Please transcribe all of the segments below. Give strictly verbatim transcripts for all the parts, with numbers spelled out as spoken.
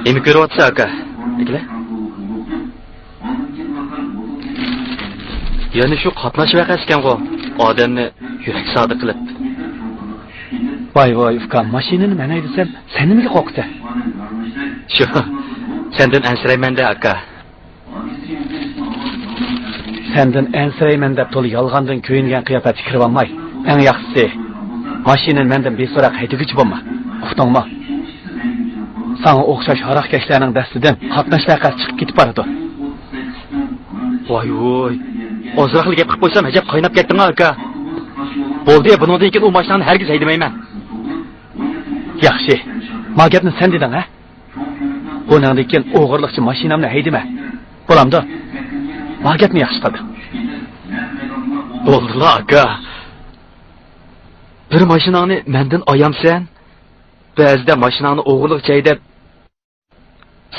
نېمە كۆرۈۋاتىسەن، ئاكا؟ ئەكىلە. يەنە شۇ قاتناش ۋەقەسىكەنغۇ، ئادەمنى يۈرەك سادە قىلىپ. ۋاي، ۋاي، ئۇكام، ماشىنىنى مەن ھەيدىسەم، سەن نېمىگە قورقىسەن؟ شۇ، سەندىن ئەنسىرەيمەن-دە، ئاكا. سەندىن ئەنسىرەيمەن دەپ تولا يالغاندىن كۆيۈنگەن قىياپەتتە كىرىۋالماي، ئەڭ ياخشىسى، ماشىنىنى مەندىن بىسوراق ھەيدىگۈچى بولما. ئۇقتۇڭمۇ؟ ساڭا ئوخشاش ھاراقكەشلەرنىڭ دەستىدىن قاتناش ۋەقەسى چىقىپ كېتىپ بارىدۇ. ۋاي ۋۇي، ئازراقلا گەپ قىلىپ قويسام، ئەجەب قايناپ كەتتىڭ، ئاكا. بولدى، بۇنىڭدىن كېيىن ئۇ ماشىنانى ھەرگىز ھەيدىمەيمەن. ياخشى، ما گەپنى سەن دېدىڭ، ھە؟ بۇنىڭدىن كېيىن ئوغرىلىقچە ماشىنامنى ھەيدىمە. بولامدۇ؟ ما گەپنى ياخشى قىلدىڭ. بولدىلا، ئاكا. بىر ماشىناڭنى مەندىن ئايامسەن؟ بەزىدە ماشىناڭنى ئوغرىلىقچە ھەيدەپ،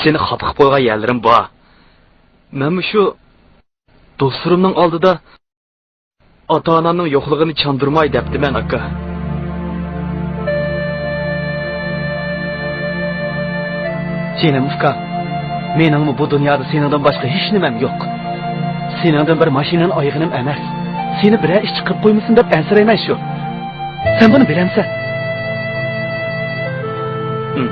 سېنى خاپا قىلىپ قويغان يەرلىرىم بار. مەنمۇ شۇ دوستلىرىمنىڭ ئالدىدا ئاتا-ئانامنىڭ يوقلۇقىنى چاندۇرماي دەپتىمەن، ئاكا. جېنىم ئۇكام، مېنىڭمۇ بۇ دۇنيادا سېنىڭدىن باشقا ھېچ نېمەم يوق. سېنىڭدىن بىر ماشىنىنى ئايىغىنىم ئەمەس. سېنى بىرەر ئىش چىقىرىپ قويمىسۇن دەپ ئەنسىرەيمەن شۇ. سەن بۇنى بىلەمسەن؟ ھىم.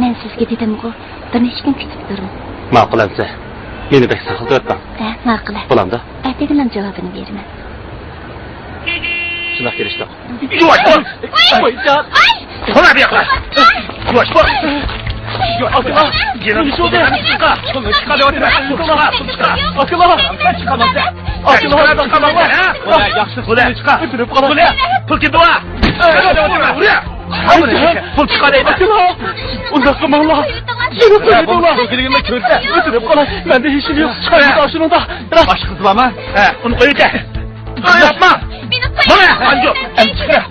مەن سىزگە دېدىمغۇ، بىر نەچچە كۈن كۈتۈپ تۇرۇڭ. ماقۇل ئەمسە. مېنى بەك ساقلىتىۋەتمەڭ. ھە، ماقۇل. بولامدۇ؟ ئەتىگىنلا جاۋابىنى بېرىمەن. شۇنداق كېلىشتۇق. ياۋاش بول! ئاي! تولا بۇياققا! ياۋاش بول! ئاكىلا! يېنىڭ نېمە بولدى؟ پۇلنى چىقار! پۇلنى چىقار دەۋاتىمەن! پۇلنى چىقار! پۇلنى چىقار! ئاكىلا! سەن چىقارمامسەن! ئاكىلا! چىقارمامسەن! ھە؟ بولە، ياخشى، پۇلنى چىقار! ئۆتۈنۈپ قالاي! پۇلنى! پۇل كىمدە بار؟ پۇل چىقار دەيمەن! ئاكىلا! ئۇنداق قىلماڭلار! يەنە قويۇۋېتىڭلار! پۇل كېلىگىنىمنى كۆرسە! ئۆتۈنۈپ قالاي! مەندە ھېچنېمە يوق! چىقار! شۇنىڭدا! راست! باشقا قىزى بارمۇ؟ ھە، ئۇنى قويۇۋېتە! ئۇنداقمۇ؟ مېنى قويۇڭ! مانا، ئەنجۇ! ئەنجۇ، چىقىرە!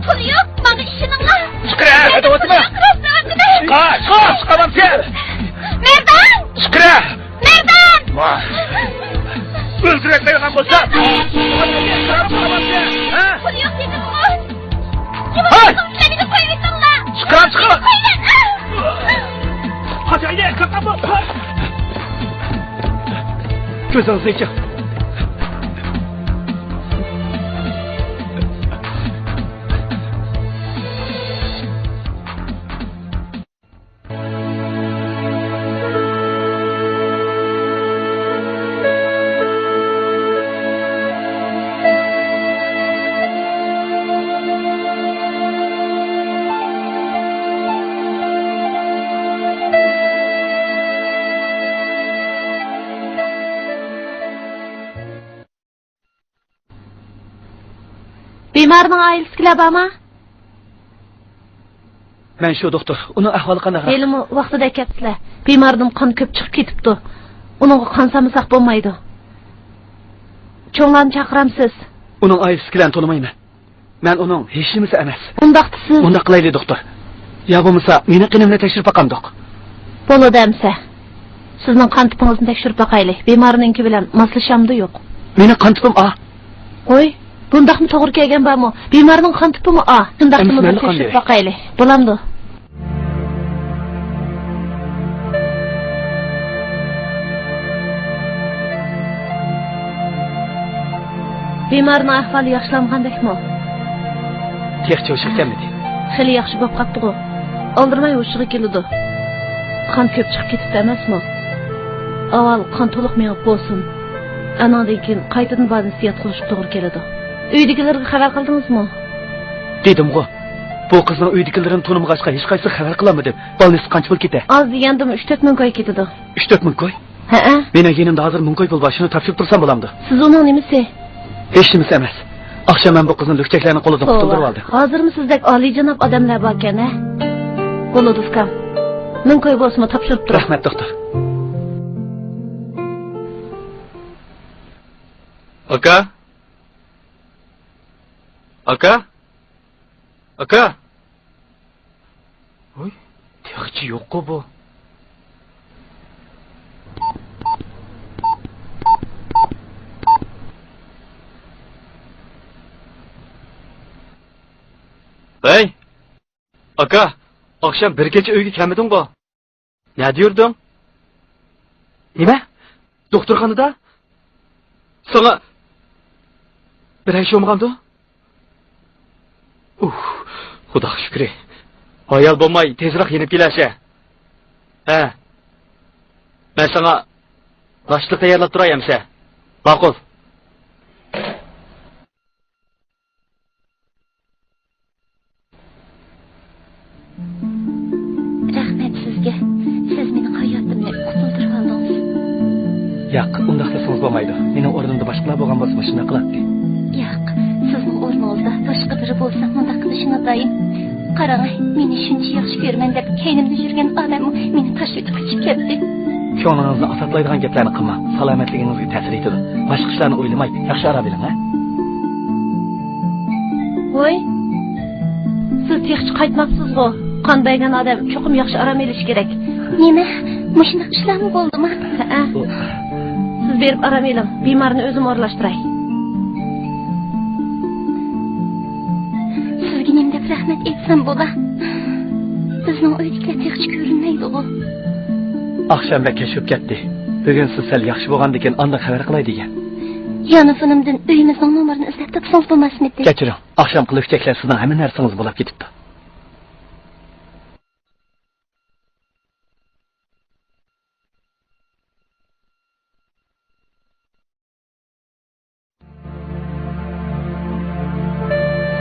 پۇل يوق، ماڭا ئىشىنىڭلار! چىقىرە! ئەدە ئوتما! چىقار! چىقار! چىقارمامسەن! مەردان! چىقىرە! مەردان! ۋاھ! ئۆلتۈرۈپ قويغان بولسا! ھە؟ پۇل يوق دېدىمغۇ! ھەي! مېنى قويۇۋېتىڭلار! چىقار، چىقار! قويۇڭ! قاچايلى! كۆزىڭىزنى ئېچىڭ! بىمارنىڭ ئائىلىسىدىكىلەر بارمۇ؟ مەن شۇ، دوختۇر. ئۇنىڭ ئەھۋالى قانداقراق؟ ھېلىمۇ ۋاقتىدا كەپسىلە. بىماردىن قان كۆپ چىقىپ كېتىپتۇ. ئۇنىڭغا قان سالمىساق بولمايدۇ. چوڭلارنى چاقىرامسىز؟ ئۇنىڭ ئائىلىسىدىكىلەرنى تونۇمايمەن. مەن ئۇنىڭ ھېچنېمىسى ئەمەس. ئۇنداقتا سىز؟ مۇنداق قىلايلى، دوختۇر. يا بولمىسا، مېنىڭ قېنىمنى تەكشۈرۈپ باقامدۇق؟ بولىدۇ ئەمسە. سىزنىڭ قان تىپىڭىزنى تەكشۈرۈپ باقايلى. بىمارنىڭكى بىلەن ماسلىشامدۇ، يوق؟ مېنىڭ قان تىپىم ئا. ۋوي، بۇنداقمۇ توغرا كەلگەن بارمۇ؟ بىمارنىڭ قان تىپىمۇ ئا. شۇنداقتا ئەمسە مۇنداق مەنمۇ قان تەكشۈرۈپ بېرەي. باقايلى. بولامدۇ؟ بىمارنىڭ ئەھۋالى ياخشىلانغاندەكمۇ؟ تېخىچە ھوشىغا كەلمىدى. خېلى ياخشى بوپ قاپتىغۇ. ئالدىرىماي ھوشىغا كېلىدۇ. قان كۆپ چىقىپ كېتىپتۇ ئەمەسمۇ؟ ئاۋۋال قان تولۇق مېڭىپ بولسۇن. ئانىڭدىن كېيىن قايتىدىن بالنىستتا ياتقۇزۇشقا توغرا كېلىدۇ. ئۆيدىكىلەرگە خەۋەر قىلدىڭىزمۇ؟ دېدىمغۇ. بۇ قىزنىڭ ئۆيدىكىلىرىنى تونۇمىغاچقا، ھېچقايسىغا خەۋەر قىلالمىدىم. بالنىستتا قانچە پۇل كېتە؟ ئاز دېگەندىمۇ ئۈچ تۆت مىڭ كوي كېتىدۇ. ئۈچ تۆت مىڭ كوي؟ ھەئە. مېنىڭ يېنىمدا ھازىر مىڭ كوي پۇل بار، شۇنى تاپشۇرۇپ تۇرسام بولامدۇ؟ سىز ئۇنىڭ نېمىسى؟ ھېچنېمىسى ئەمەس. ئاخشام مەن بۇ قىزنى لۈكچەكلەرنىڭ قولىدىن قۇتۇلدۇرۇۋالدىم. ھازىرمۇ سىزدەك ئالىيجاناب ئادەملەر باركەن، ھە؟ بولىدۇ، ئۇكام. مىڭ كوي بولسىمۇ تاپشۇرۇپ تۇرۇڭ. رەھمەت، دوختۇر. ئاكا؟ ئاكا؟ ئاكا؟ ھوي، تېخىچە يوققۇ بۇ. ھەي، ئاكا، ئاخشام بىر كېچە ئۆيگە كەلمىدىڭغۇ؟ نەدە يۈردۈڭ؟ نېمە؟ دوختۇرخانىدا؟ ساڭا بىرەر ئىش بولمىغاندۇ؟ ئۇھ، خۇداغا شۈكرى. ھايال بولماي، تېزراق يېنىپ كېلەشە. ھە. مەن ساڭا ناشتىلىق تەييارلاپ تۇراي ئەمسە. ماقۇل. رەھمەت سىزگە. سىز مېنىڭ ھاياتىمنى قۇتۇلدۇرۇۋالدىڭىز. ياق، ئۇنداق دېسىڭىز بولمايدۇ. مېنىڭ ئورنۇمدا باشقىلار بولغان بولسا مۇشۇنداق قىلاتتى. ياق، سىزنىڭ ئورنىڭىزدا باشقا بىرى بولسا مۇنداق قىلىشى ناتايىن. قاراڭ، مېنى شۇنچە ياخشى كۆرىمەن دەپ كەينىمدە يۈرگەن ئادەممۇ مېنى تاشلىۋېتىپ قېچىپ كەتتى. كۆڭلىڭىزنى ئازابلايدىغان گەپلەرنى قىلماڭ. سالامەتلىكىڭىزگە تەسىر يېتىدۇ. باشقا ئىشلارنى ئويلىماي، ياخشى ئارام ئېلىڭ، ھە؟ ۋوي، سىز تېخىچە قايتماپسىزغۇ؟ قان بەرگەن ئادەم چوقۇم ياخشى ئارام ئېلىشى كېرەك. نېمە؟ مۇشۇنداق ئىشلارمۇ بولدىما؟ ھەئە. سىز بېرىپ ئارام ئېلىڭ. بىمارنى ئۆزۈم ئورۇنلاشتۇراي. سىزگە نېمە دەپ رەھمەت ئېيتسام بولا؟ بىزنىڭ ئۆيدىكىلەر تېخىچە كۆرۈنمەيدىغۇ. ئاخشام بەك كەچ بولۇپ كەتتى. بۈگۈن سىز سەل ياخشى بولغاندىكىن ئاندىن خەۋەر قىلاي دېگەن. يانفونۇمدىن ئۆيىمىزنىڭ نومۇرىنى ئىزدەپ تاپسىڭىز بولماسمىدى؟ كەچۈرۈڭ. ئاخشامقى لۈكچەكلەر سىزنىڭ ھەممە نەرسىڭىز بولاپ كېتىپتۇ.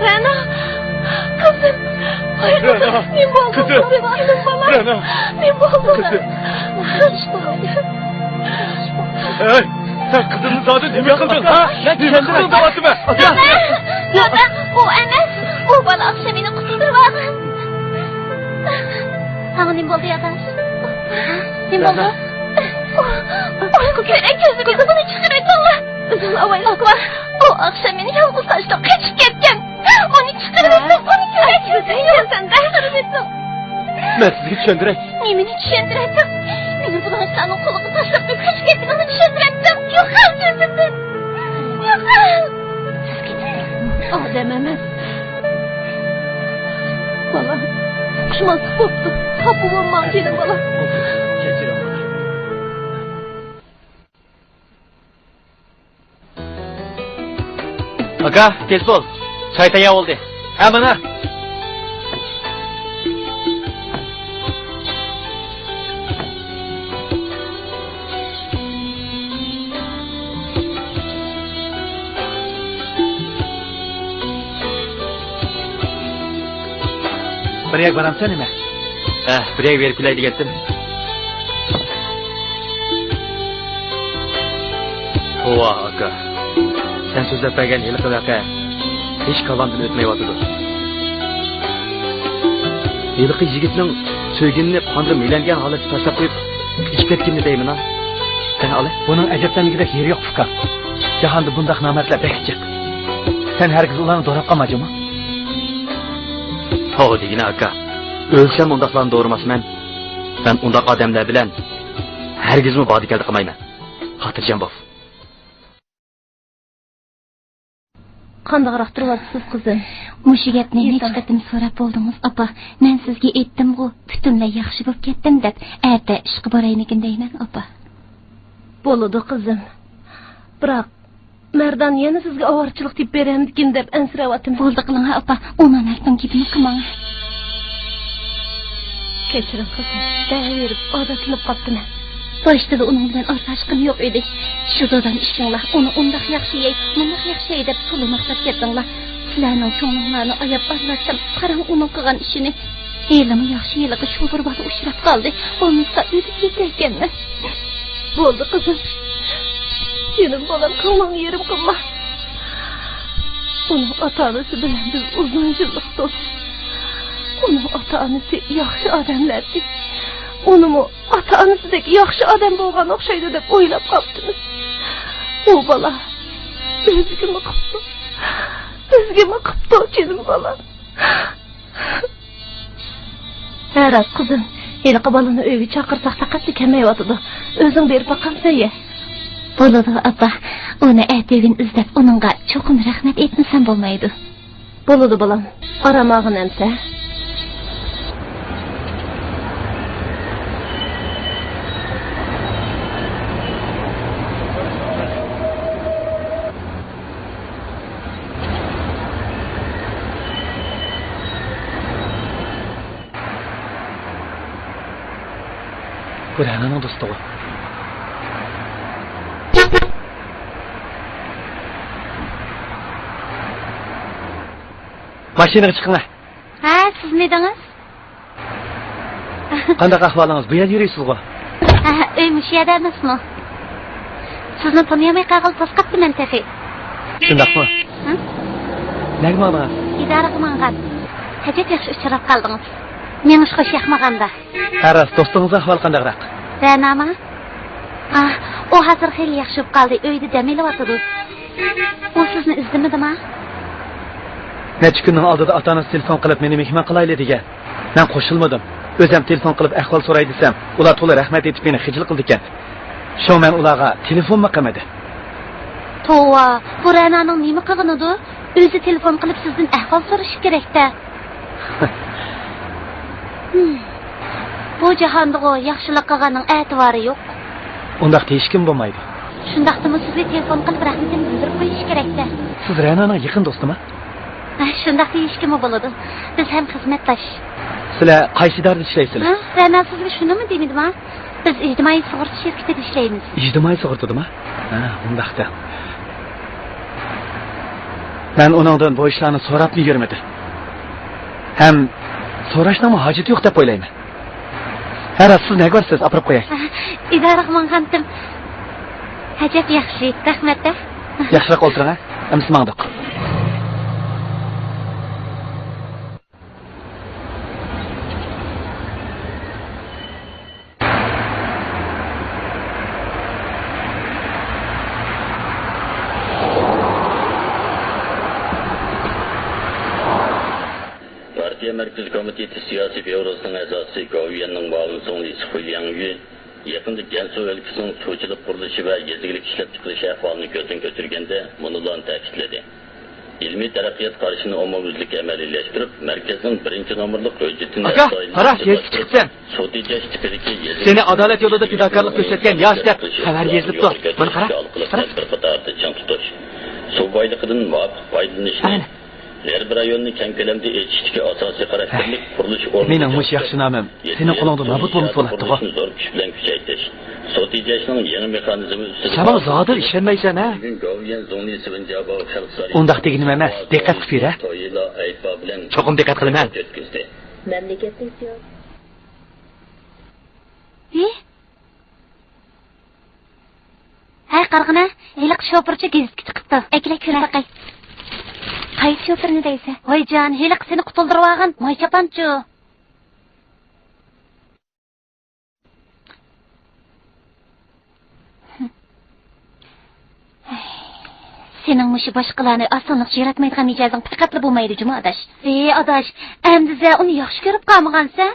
رەنا، قىزىم. ۋاي قىزىم، رەنا، نېمە بولدى؟ قىزىم. قىزىم، بالام. رەنا. نېمە بولدى؟ قىزىم. ھەي، سەن قىزىمنى زادى نېمە قىلدىڭ، ھە؟ مەن نېمە قىلدىڭ دەۋاتىمەن. دادا، ئۇ ئەمەس. ئۇ بالا ئاخشام مېنى قۇتۇلدۇرۇۋالغان. ساڭا نېمە بولدى، ئاداش؟ نېمە بولدى؟ ئۇ كۆرە كۆزلىرى، ئۇنى چىقىرىۋېتىڭلار. ئۆزۈڭلار ئاۋايلاپ بار. ئۇ ئاخشام مېنى يالغۇز تاشلاپ قېچىپ كەتكەن. ئۇنى چىقىرىۋېتىڭ، ئۇنى كۆرە كۆزلىرى، چىقىرىۋېتىڭ. مەن سىزگە چۈشەندۈرەي. نېمىنى چۈشەندۈرەتتىڭ؟ مېنى بۇلاڭچىلارنىڭ قولىغا تاشلاپ قېچىپ كەتكىنىڭنى چۈشەندۈرەتتىڭ. يوقال كۆزۈمدىن. يوقال. ئادەم ئەمەس. بالام، ئۇقۇشماسلىق بوپتۇ. خاپا بولماڭ، جېنىم بالام. ئاكا، تېز بول. چاي تەييار بولدى. ھە، مانا. بىر يەرگە بارامسەن نېمە؟ ھە، بىر يەرگە بېرىپ كېلەي دېگەنتىم. توۋا، ئاكا. سەن سۆزلەپ بەرگەن ھېلىقى ۋەقە ھېچ كاللامدىن ئۆتمەيۋاتىدۇ. ھېلىقى يىگىتنىڭ سۆيگىنىنى قاندىن مىلەنگەن ھالەتتە تاشلاپ قويۇپ، قېچىپ كەتكىنىنى دەيمىنا. سەن ئالە. بۇنىڭ ئەجەبلەنگۈدەك يېرى يوق، ئۇكام. جاھاندا بۇنداق نامەردلەر بەك جىق. سەن ھەرگىز ئۇلارنى دوراپ قالما، جۇمۇ. توۋا دېگىنە، ئاكا. ئۆلسەم ئۇنداقلارنى دورىماسمەن. مەن ئۇنداق ئادەملەر بىلەن ھەرگىزمۇ باردى-كەلدى قىلمايمەن. خاتىرجەم بول. قانداقراق تۇرۇۋاتىسىز، قىزىم؟ مۇشۇ گەپنى نەچچە قېتىم سوراپ بولدىڭىز، ئاپا. مەن سىزگە ئېيتتىمغۇ، پۈتۈنلەي ياخشى بولۇپ كەتتىم دەپ. ئەتە ئىشقا بارايمىكىن دەيمەن، ئاپا. بولىدۇ، قىزىم. بىراق، مەردان يەنە سىزگە ئاۋارىچىلىك تېپىپ بېرەمدىكىن دەپ ئەنسىرەۋاتىمەن. بولدى قىلىڭ، ئاپا. ئۇ نامەردنىڭ گېپىنى قىلماڭ. كەچۈرۈڭ، قىزىم. دەۋېرىپ ئادەتلىنىپ قاپتىمەن. باشتىلا ئۇنىڭ بىلەن ئارىلاشقىنى يوق ئىدى. شۇ دادام ئىشىڭلار، ئۇنى ئۇنداق ياخشى يەي، مۇنداق ياخشى يەي دەپ تولا ماختاپ كەتتىڭلار. سىلەرنىڭ كۆڭلۈڭلارنى ئاياپ ئارىلاشسام، قاراڭ ئۇنىڭ قىلغان ئىشىنى. ھېلىمۇ ياخشى ھېلىقى شوپۇر بالا ئۇچراپ قالدى. بولمىسا ئۆلۈپ كېتەركەنمەن. بولدى قىزىم. جېنىم بالام، كۆڭلۈڭنى يېرىم قىلما. ئۇنىڭ ئاتا-ئانىسى بىلەن بىز ئۇزۇن يىللىق دوست. ئۇنىڭ ئاتا-ئانىسى ياخشى ئادەملەردى. ئۇنىمۇ ئاتا-ئانىسىدەك ياخشى ئادەم بولغان ئوخشايدۇ دەپ ئويلاپ قاپتىمىز. ئۇ بالا ئۆزىگىمۇ قىپتۇ. ئۆزىگىمۇ قىپتۇ، جېنىم بالام. ھە، راست، قىزىم. ھېلىقى بالىنى ئۆيگە چاقىرساق، پەقەتلا كەلمەيۋاتىدۇ. ئۆزۈڭ بېرىپ باقامسەن يە؟ بولىدۇ، ئاپا. ئۇنى ئەتىگۈن ئىزدەپ، ئۇنىڭغا چوقۇم رەھمەت ئېيتمىسام بولمايدۇ. بولىدۇ، بالام. ئارام ئالغىن ئەمسە. بۇ رەنانىڭ دوستىغۇ. ماشىنىغا چىقىڭە. ھە، سىزمىدىڭىز؟ قانداق ئەھۋالىڭىز؟ بۇ يەردە يۈرۈيسىزغۇ؟ ھە، ئۆي مۇشۇ يەردە ئەمەسمۇ؟ سىزنى تونۇيالماي قالغىلى توسقاپتىمەن تېخى. شۇنداقمۇ؟ ھە؟ نەگە ماڭدىڭىز؟ ئىدارىگە ماڭغان. ئەجەب ياخشى ئۇچراپ قالدىڭىز. مېڭىش خوش ياقمىغاندا. ھە، راست، دوستىڭىزنىڭ ئەھۋالى قانداقراق؟ رەناما؟ ئاھ، ئۇ ھازىر خېلى ياخشى بولۇپ قالدى، ئۆيدە دەم ئېلىۋاتىدۇ. ئۇ سىزنى ئىزدىمىدىما؟ نەچچە كۈننىڭ ئالدىدا ئاتا-ئانىسى تېلېفون قىلىپ، مېنى مېھمان قىلايلى دېگەن. مەن قوشۇلمىدىم. ئۆزۈم تېلېفون قىلىپ ئەھۋال سوراي دېسەم، ئۇلار تولا رەھمەت ئېيتىپ مېنى خىجىل قىلىدىكەن. شۇڭا مەن ئۇلارغا تېلېفونمۇ قىلمىدىم. توۋا، بۇ رەنانىڭ نېمە قىلغىنىدۇ؟ ئۆزى تېلېفون قىلىپ سىزدىن ئەھۋال سورىشى كېرەك-دە. ھىم. بۇ جاھاندىغۇ ياخشىلىق قىلغاننىڭ ئەتىۋارى يوق. ئۇنداق دېيىشكىمۇ بولمايدۇ. شۇنداقتىمۇ سىزگە تېلېفون قىلىپ رەھمىتىنى بىلدۈرۈپ قويۇشى كېرەك-دە. سىز رەنانىڭ يېقىن دوستىما؟ ھە، شۇنداق دېيىشكىمۇ بولىدۇ. بىز ھەم خىزمەتداش. سىلەر قايسى ئىدارىدە ئىشلەيسىلەر؟ ھە؟ رەنا سىزگە شۇنىمۇ دېمىدىما؟ بىز ئىجتىمائىي سۇغۇرتا شىركىتىدە ئىشلەيمىز. ئىجتىمائىي سۇغۇرتىدىما؟ ھە، ئۇنداق دەڭ. مەن ئۇنىڭدىن بۇ ئىشلارنى سوراپمۇ يۈرمىدىم. ھەم سوراشنىڭمۇ ھاجىتى يوق دەپ ئويلايمەن. ھە، راست، سىز نەگە بارىسىز؟ ئاپىرىپ قوياي. ئىدارىگە ماڭغانتىم. ئەجەب ياخشى، رەھمەت-دە. ياخشىراق ئولتۇرۇڭ، ھە؟ ئەمسە ماڭدۇق. پارتىيە مەركىزىي كومىتېتى سىياسىي بيۇروسىنىڭ ئەزاسى، گوۋۇيۈەننىڭ مۇئاۋىن زۇڭلىسى خۇي لياڭيۈ يېقىندا گەنسۇ ئۆلكىسىنىڭ سۇچىلىق قۇرۇلۇشى ۋە يېزا ئىگىلىك ئىشلەپچىقىرىش ئەھۋالىنى كۆزدىن كەچۈرگەندە مۇنۇلارنى تەكىتلىدى. ئىلمىي تەرەققىيات قارىشىنى ئومۇميۈزلۈك ئەمەلىيلەشتۈرۈپ، مەركەزنىڭ بىرىنچى نومۇرلۇق ھۆججىتىنى ئاكا، ئەستايىدىل قارا، يېزىپ چىقىپسەن. سۇتى جەش تىپىدىكى يېزا سېنى ئادالەت يولىدا پىداكارلىق كۆرسەتكەن ياش دەپ خەۋەر يېزىلىپتۇ. مانا قارا، قارا. تەدبىر قاتارىدا چىڭ تۇتۇش، سۇ بايلىقىدىن مۇۋاپىق پايدىلىنىشنى، ئەنە. غەربىي رايوننى كەڭ كۆلەمدە ئېچىشتىكى ئاساسىي خاراكتېرلىك قۇرۇلۇش ئورنىنى مېنىڭ مۇشۇ ياخشى نامىم سېنىڭ قولۇڭدا نابۇت بولمىسا بولاتتىغۇ. زور كۈچ بىلەن كۈچەيتىش، سۇتى جەشنىڭ يېڭى مېخانىزمى ئۈستىدە سەن ماڭا زادى ئىشەنمەيسەن، ھە؟ بۈگۈن گوۋۇيۈەن زۇڭلى سىۋېنجياباۋ خەلق سارىيىدا ئۇنداق دېگىنىم ئەمەس، دىققەت قىلىپ يۈر، ھە؟ تويىلا ئەيىبا بىلەن چوقۇم دىققەت قىلىمەن. ئۆتكۈزدى. مەملىكەتنىڭ سىياسىي ھى؟ ھەي، قارىغىنا، ھېلىقى شوپۇرچۇ گېزىتكە چىقىپتۇ. ئەكېلە، كۆرۈپ باقاي. قايسى شوپۇرنى دەيسەن؟ ۋايجان، ھېلىقى سېنى قۇتۇلدۇرۇۋالغان ماي چاپانچۇ. سېنىڭ مۇشۇ باشقىلارنى ئاسانلىقچە ياراتمايدىغان مىجەزىڭ پەقەتلا بولمايدۇ جۇمۇ ئاداش. ئى ئاداش، ئەمدى سەن ئۇنى ياخشى كۆرۈپ قالمىغانسەن؟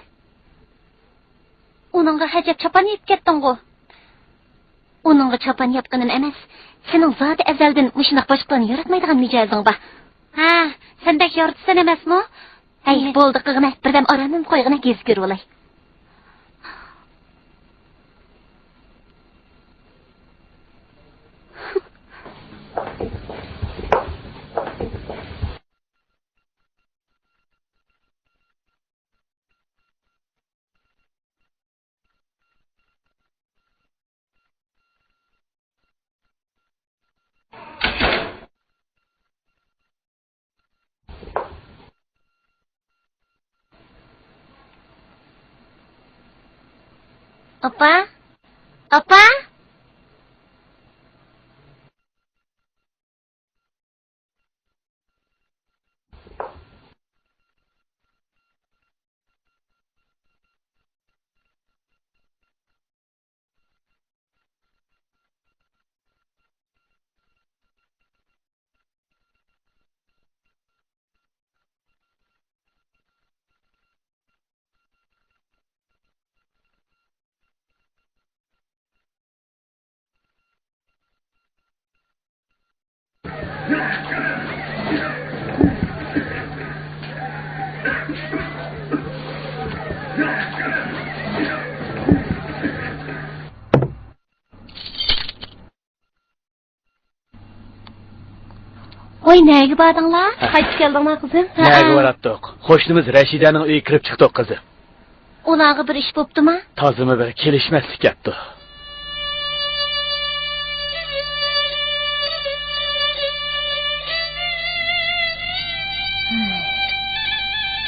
ئۇنىڭغا ئەجەب چاپان يېپىپ كەتتىڭغۇ؟ ئۇنىڭغا چاپان ياپقىنىم ئەمەس، سېنىڭ زادى ئەزەلدىن مۇشۇنداق باشقىلارنى ياراتمايدىغان مىجەزىڭ بار. ھە، سەن بەك يارىتىسەن ئەمەسمۇ؟ ھەي، بولدى قىلغىنە، بىردەم ئارامىمنى قويغىنە، گېزىت كۆرۈۋالاي. ئاپا؟ ئاپا؟ ۋاي، نەگە باردىڭلار؟ ھە. قايتىپ كەلدىڭلار، قىزىم؟ ھە. نەگە باراتتۇق؟ قوشنىمىز رەشىدەنىڭ ئۆيىگە كىرىپ چىقتۇق، قىزىم. ئۇلارغا بىر ئىش بوپتۇما؟ تازىمۇ بىر كېلىشمەسلىك كەپتۇ.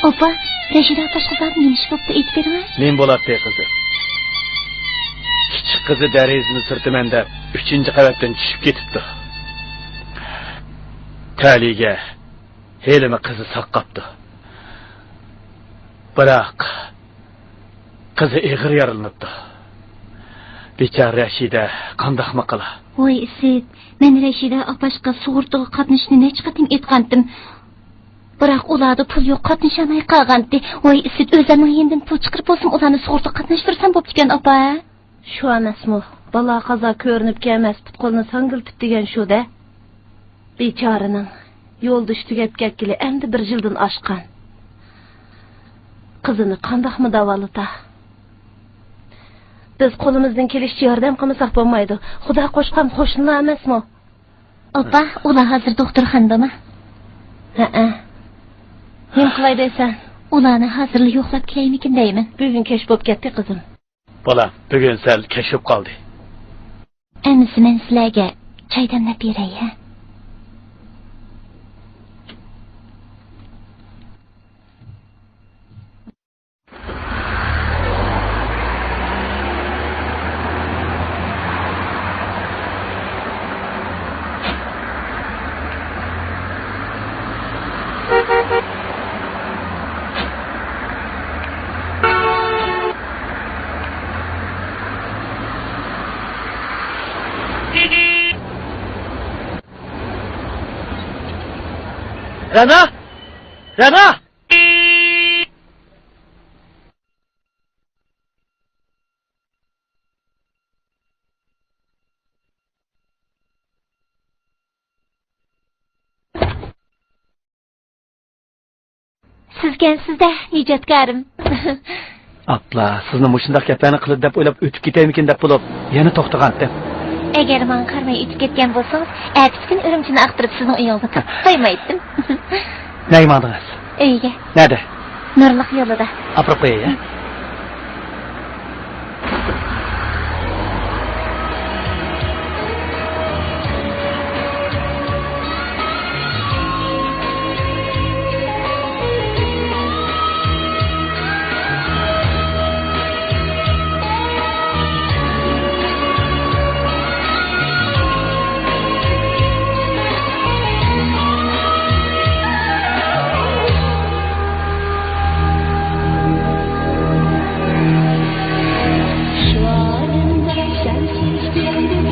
ئاپا، رەشىدە ئاپاشقا زادى نېمە ئىش بوپتۇ، ئېيتىپ بېرىڭە. نېمە بولاتتى، قىزىم؟ كىچىك قىزى دېرىزىنى سۈرتىمەن دەپ، ئۈچىنچى قەۋەتتىن چۈشۈپ كېتىپتۇ. تەلىيىگە ھېلىمۇ قىزى ساقاپتۇ. بىراق، قىزى ئېغىر يارىلىنىپتۇ. بىچارە رەشىدە قانداقمۇ قىلا؟ ۋاي ئىسىت، مەن رەشىدە ئاپاشقا سۇغۇرتىغا قاتنىشىشنى نەچچە قېتىم ئېيتقانتىم. بىراق ئۇلاردا پۇل يوق، قاتنىشالماي قالغانتى. ۋاي ئىسىت، ئۆزۈمنىڭ يېنىدىن پۇل چىقىرىپ بولسىمۇ ئۇلارنى سۇغۇرتىغا قاتناشتۇرسام بوپتىكەن، ئاپا. شۇ ئەمەسمۇ؟ بالا قازا كۆرۈنۈپ كەلمەس، پۇت-قولىنى ساڭگىلىتىپ دېگەن شۇ-دە. بىچارىنىڭ يولدىشى تۈگەپ كەتكىلى ئەمدى بىر يىلدىن ئاشقان. قىزىنى قانداقمۇ داۋالىتا؟ بىز قولىمىزدىن كېلىشىچە ياردەم قىلمىساق بولمايدۇ. خۇدا قوشقان قوشنىلار ئەمەسمۇ؟ ئاپا، ئۇلار ھازىر دوختۇرخانىدىما؟ ھەئە. نېمە قىلاي دەيسەن؟ ئۇلارنى ھازىرلا يوقلاپ كېلەيمىكىن دەيمەن. بۈگۈن كەچ بوپ كەتتى، قىزىم. بالام، بۈگۈن سەل كەچ بوپ قالدى. ئەمىسە مەن سىلەرگە چاي دەملەپ بېرەي، ھە؟ رەنا! رەنا! سىزكەنسىز-دە، نىجاتكارىم. ئاپلا، سىزنى مۇشۇنداق گەپلەرنى قىلىدۇ دەپ ئويلاپ ئۆتۈپ كېتەيمىكىن دەپ بولۇپ، يەنە توختىغانتىم. ئەگەر ماڭا قارىماي ئۆتۈپ كەتكەن بولسىڭىز، ئەتىسى كۈنى ئۈرۈمچىنى ئاختۇرۇپ سىزنىڭ ئۆيىڭىزنى تاپقۇزايمايتتىم. نەگە ماڭدىڭىز؟ ئۆيگە. نەدە؟ نۇرلۇق يولىدا. ئاپىرىپ قوياي، ھە؟ شۇ ئالەمدە سەنسىز بىر كۈن،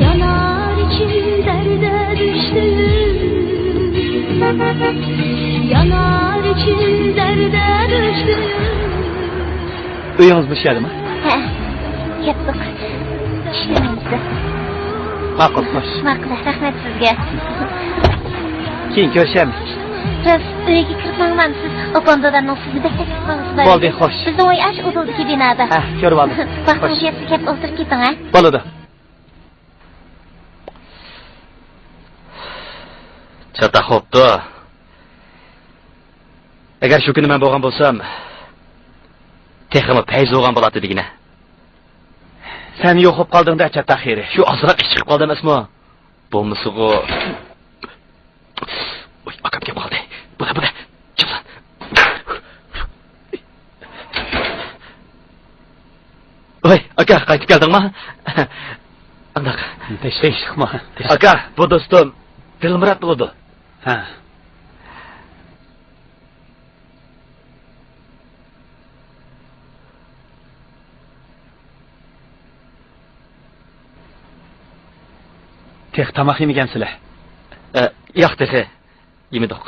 يانار ئىچىم دەردە دۈشتۈم. يانار ئىچىم دەردە دۈشتۈم. ئۆيىڭىز مۇشۇ يەردىمۇ؟ ھە، كەپتۇق. چۈشتىم ئەمىسە. ماقۇل، خوش. ماقۇل، رەھمەت سىزگە. كېيىن كۆرۈشەرمىز. راست، ئۆيگە كىرىپ ماڭمامسىز؟ ئاپام دادامنىڭ سىزنى بەك تەكلىپ قىلغۇسى بار. بولدى، خوش. بىزنىڭ ئۆي ئاشۇ ئۇدۇلدىكى بىنادا. ھە، كۆرۈۋالدىم. ۋاقتىڭىز يەتسە كەپ ئولتۇرۇپ كېتىڭ، ھە؟ بولىدۇ. چاتاق بوپتۇ. ئەگەر شۇ كۈنى مەن بولغان بولسام، تېخىمۇ پەيز بولغان بولاتتى دېگىنە. سەن يوق بولۇپ قالدىڭ-دە، چاتاق خېرى. شۇ ئازراق ئىش چىقىپ قالدى ئەمەسمۇ؟ بولمىسىغۇ. ۋاي، ئاكام كەپ قالدى. بۇلا، بۇلا. چىقسان. ۋاي، ئاكا، قايتىپ كەلدىڭما؟ ئانداق. تەشۋىشلىقما. ئاكا، بۇ دوستۇم دىلمۇرات بولىدۇ. ھە. تېخى تاماق يېمىگەنسىلەر؟ ئە، ياق، تېخى يېمىدۇق.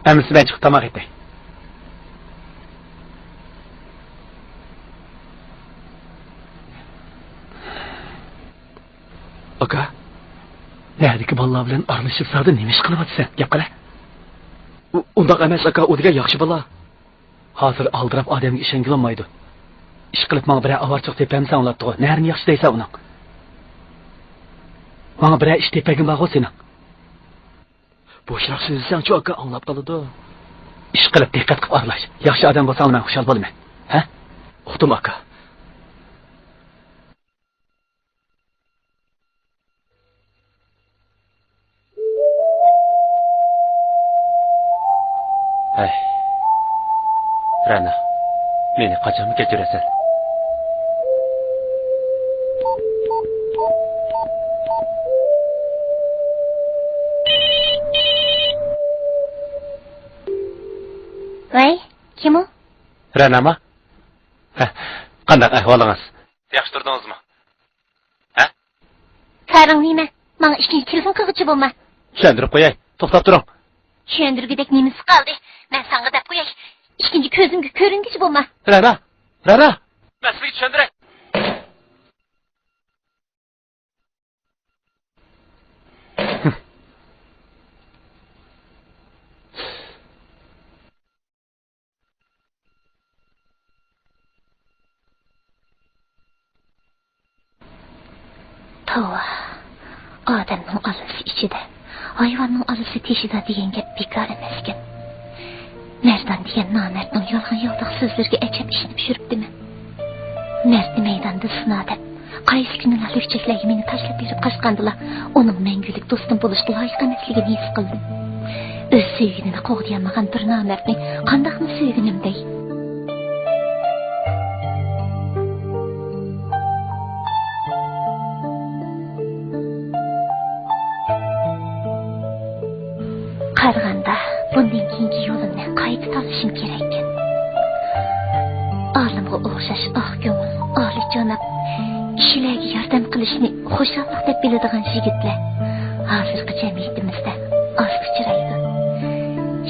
ئەمىسە مەن چىقىپ تاماق ئېتەي. ئاكا، نەدىكى بالىلار بىلەن ئارىلىشىپ زادى نېمە ئىش قىلىۋاتىسەن؟ گەپ قىلە. ئۇ، ئۇنداق ئەمەس، ئاكا، ئۇ دېگەن ياخشى بالا. ھازىر ئالدىراپ ئادەمگە ئىشەنگىلى بولمايدۇ. ئىشقىلىپ ماڭا بىرەر ئاۋارىچىلىق تېپەمسەن ئۇلاتتىغۇ. نەرىنى ياخشى دەيسەن ئۇنىڭ؟ ماڭا بىرەر ئىش تېپەرگىن بارغۇ سېنىڭ. بوشراق سۆزلىسەڭچۇ ئاكا، ئاڭلاپ قالىدۇ. ئىشقىلىپ دىققەت قىلىپ ئارىلاش. ياخشى ئادەم بولساڭ مەن خۇشال بولىمەن. ھە؟ ئۇقتۇم ئاكا. ھەي، رەنا، مېنى قاچانمۇ كەچۈرەسەن؟ ۋەي، كىم ئۇ؟ رەناما؟ ھە، قانداق ئەھۋالىڭىز؟ ياخشى تۇردىڭىزمۇ؟ ھە؟ كارىڭ نېمە؟ ماڭا ئىككىنچى تېلېفون قىلغۇچى بولما. چۈشەندۈرۈپ قوياي، توختاپ تۇرۇڭ. چۈشەندۈرگۈدەك نېمىسى قالدى؟ مەن ساڭا دەپ قوياي. ئىككىنچى كۆزۈمگە كۆرۈنگۈچى بولما. رەنا! رەنا! مەن سىزگە چۈشەندۈرەي. توۋا، ئادەمنىڭ ئاللىسى ئىچىدە، ھايۋاننىڭ ئاللىسى تېشىدا دېگەن گەپ بىكار ئەمەسكەن. مەردان دېگەن نامەردنىڭ يالغان-ياۋىداق سۆزلىرىگە ئەجەب ئىشىنىپ يۈرۈپتىمەن. مەردنى مەيداندا سىنا دەپ، قايسى كۈنىلا لۈكچەكلەرگە مېنى تاشلاپ بېرىپ قاچقاندىلا، ئۇنىڭ مەڭگۈلۈك دوستۇم بولۇشقا لايىق ئەمەسلىكىنى ھېس قىلدىم. ئۆز سۆيگىنىنى قوغدىيالمىغان بىر نامەردنى قانداقمۇ سۆيگىنىم دەي؟ قارىغاندا، بۇندىن كېيىنكى يولۇمنى قايتا تاللىشىم كېرەككەن. ئالىمغا ئوخشاش ئاق كۆڭۈل، ئالىيجاناب، كىشىلەرگە ياردەم قىلىشنى خۇشاللىق دەپ بىلىدىغان يىگىتلەر ھازىرقى جەمئىيىتىمىزدە ئاز ئۇچرايدۇ.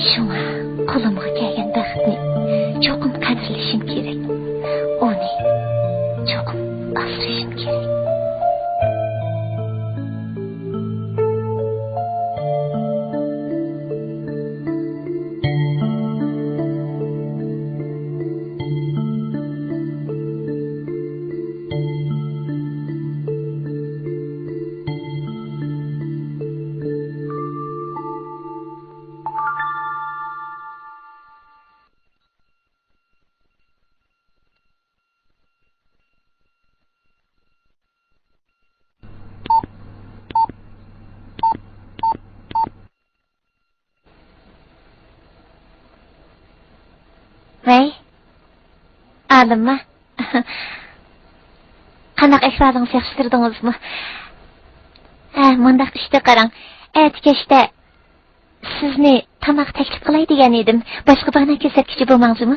شۇڭا قولۇمغا كەلگەن بەختنى چوقۇم قەدىرلىشىم كېرەك. ئۇنى چوقۇم ئاسرىشىم كېرەك. ۋەي، ئالىمما. قانداق ئەھۋالىڭىز، ياخشى تۇردىڭىزمۇ؟ ھە، مۇنداق ئىشتا قاراڭ. ئەتە كەچتە سىزنى تاماق تەكلىپ قىلاي دېگەن ئىدىم. باشقا باھانە كۆرسەتكۈچى بولماڭ جۇمۇ.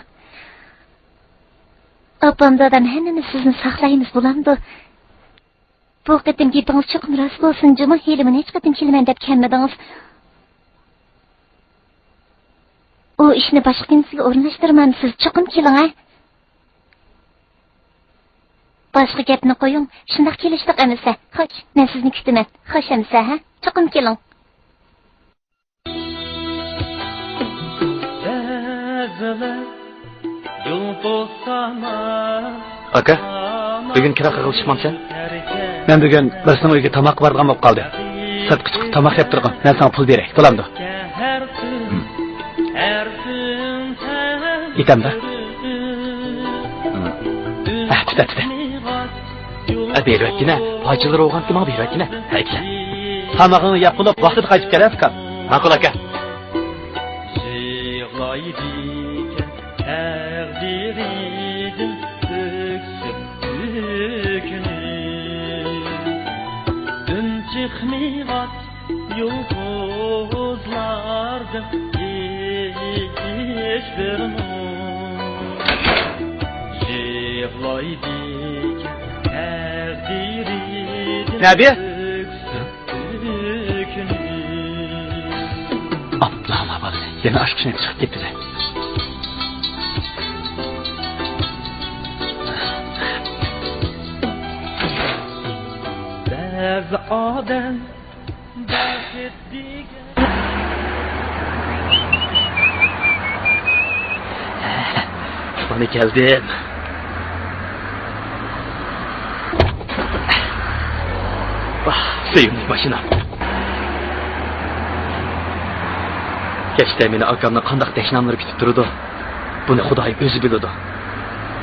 ئاپام، دادام ھەممىمىز سىزنى ساقلايمىز، بولامدۇ؟ بۇ قېتىم گېپىڭىز چوقۇم راست بولسۇن جۇمۇ، ھېلىمۇ نەچچە قېتىم كېلىمەن دەپ كەلمىدىڭىز. ئۇ ئىشنى باشقا كۈنسىگە ئورۇنلاشتۇرىمەن، سىز چوقۇم كېلىڭ ھە. باشقا گەپنى قويۇڭ، شۇنداق كېلىشلىق ئەمىسە. خوش، مەن سىزنى كۈتىمەن. خوش ئەمىسە ھە، چوقۇم كېلىڭ. ئاكا، بۈگۈن كىرا قىلغىلى چىقمامسەن؟ مەن بۈگۈن بىرسىنىڭ ئۆيىگە تاماققا بارىدىغان بولۇپ قالدىم. سىرتقا چىقىپ تاماق يەپ تۇرغىن، مەن ساڭا پۇل بېرەي، بولامدۇ؟ ئېيتامدا. ھە، تۇت، تۇت. ھە، بېرىۋەتكىنە. پاچىلىرى بولغانتى، ماڭا بېرىۋەتكىنە. ھەيكىلە. تامىقىڭنى يەپ بولۇپ، ۋاقتىدا قايتىپ كەل، ھە، ئۇكام. ماقۇل، ئاكا. يىغلايدىكەن تەقدىرىدىن ئۆكسۈپ ئۆكۈنۈپ. ئۈن چىقمىغاچ يۇلتۇزلاردىن ھېچبىرىمۇ. يىغلايدىكەن تەقدىرىدىن نەبى؟ ئۆكسۈپ ئۆكۈنۈپ. ئاپلا، ما بالىلار، يەنە ئاچقۇچنى چىقىپ كېتىدۇ. بەزى ئادەم، مانا كەلدىم. ۋاھ، سۆيۈملۈك ماشىنا. كەچتە مېنى ئاكامنىڭ قانداق دەشناملىرى كۈتۈپ تۇرىدۇ، بۇنى خۇدايىم ئۆزى بىلىدۇ.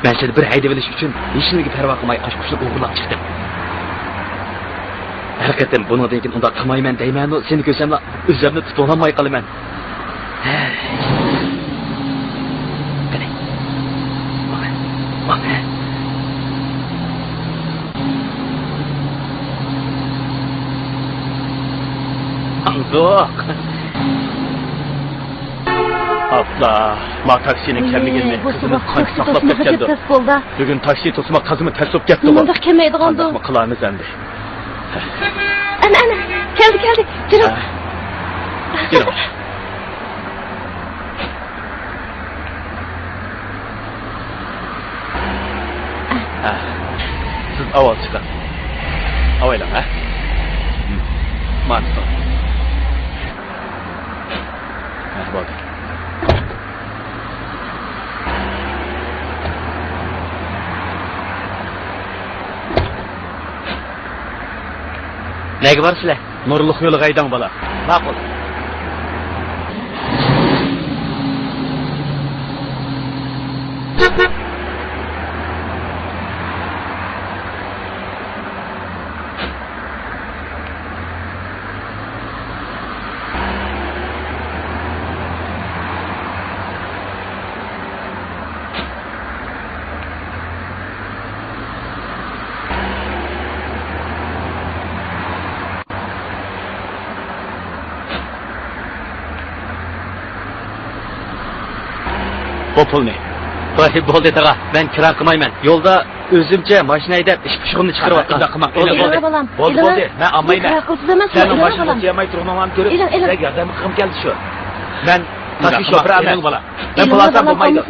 مەن سېنى بىر ھەيدىۋېلىش ئۈچۈن ھېچنېمىگە پەرۋا قىلماي ئاچقۇچلۇق ئوغرىلاپ چىقتىم. ھەر قېتىم بۇنىڭدىن كېيىن ئۇنداق قىلمايمەن دەيمەنۇ، سېنى كۆرسەملا ئۆزۈمنى تۇتۇۋالالماي قالىمەن. قېنى. ماڭە. ماڭە. ئاڭدۇق. ئاپلا، ما تاكسىنىڭ كەلمىگىنىنى قىزىمىز قانچە ساقلاپ كەتكەندۇ. بۈگۈن تاكسى توسما قازىمۇ تەس بولۇپ كەتتىغۇ. نېمانداق كەلمەيدىغاندۇ؟ قانداقمۇ قىلارمىز ئەمدى؟ ئەنە، ئەنە، كەلدى، كەلدى. جېنىم. ھە. جېنىم. ھە. سىز ئاۋۋال چىقىڭ. ئاۋايلاڭ، ھە؟ مانا تۇتۇڭ. ھە، بولدى. نەگە بارىسىلەر؟ نۇرلۇق يولىغا ھەيدەڭ، بالا. ماقۇل. بۇ پۇلنى. ۋاي، بولدى تاغا، مەن كىرا قىلمايمەن. يولدا ئۆزۈمچە ماشىنا ھەيدەپ ئىش پۇشۇغۇمنى چىقىرىۋاتقان. ئۇنداق قىلماڭ. بولدى، بولدى. بولدى، مەن ئالمايمەن. سەننىڭ ماشىنا سۆيەلمەي تۇرغىنىڭلارنى كۆرۈپ سىزگە ياردەم قىلغۇم كەلدى شۇ. مەن تاكسى شوپۇرى ئەمەس. مەن بولسام بولمايدۇ.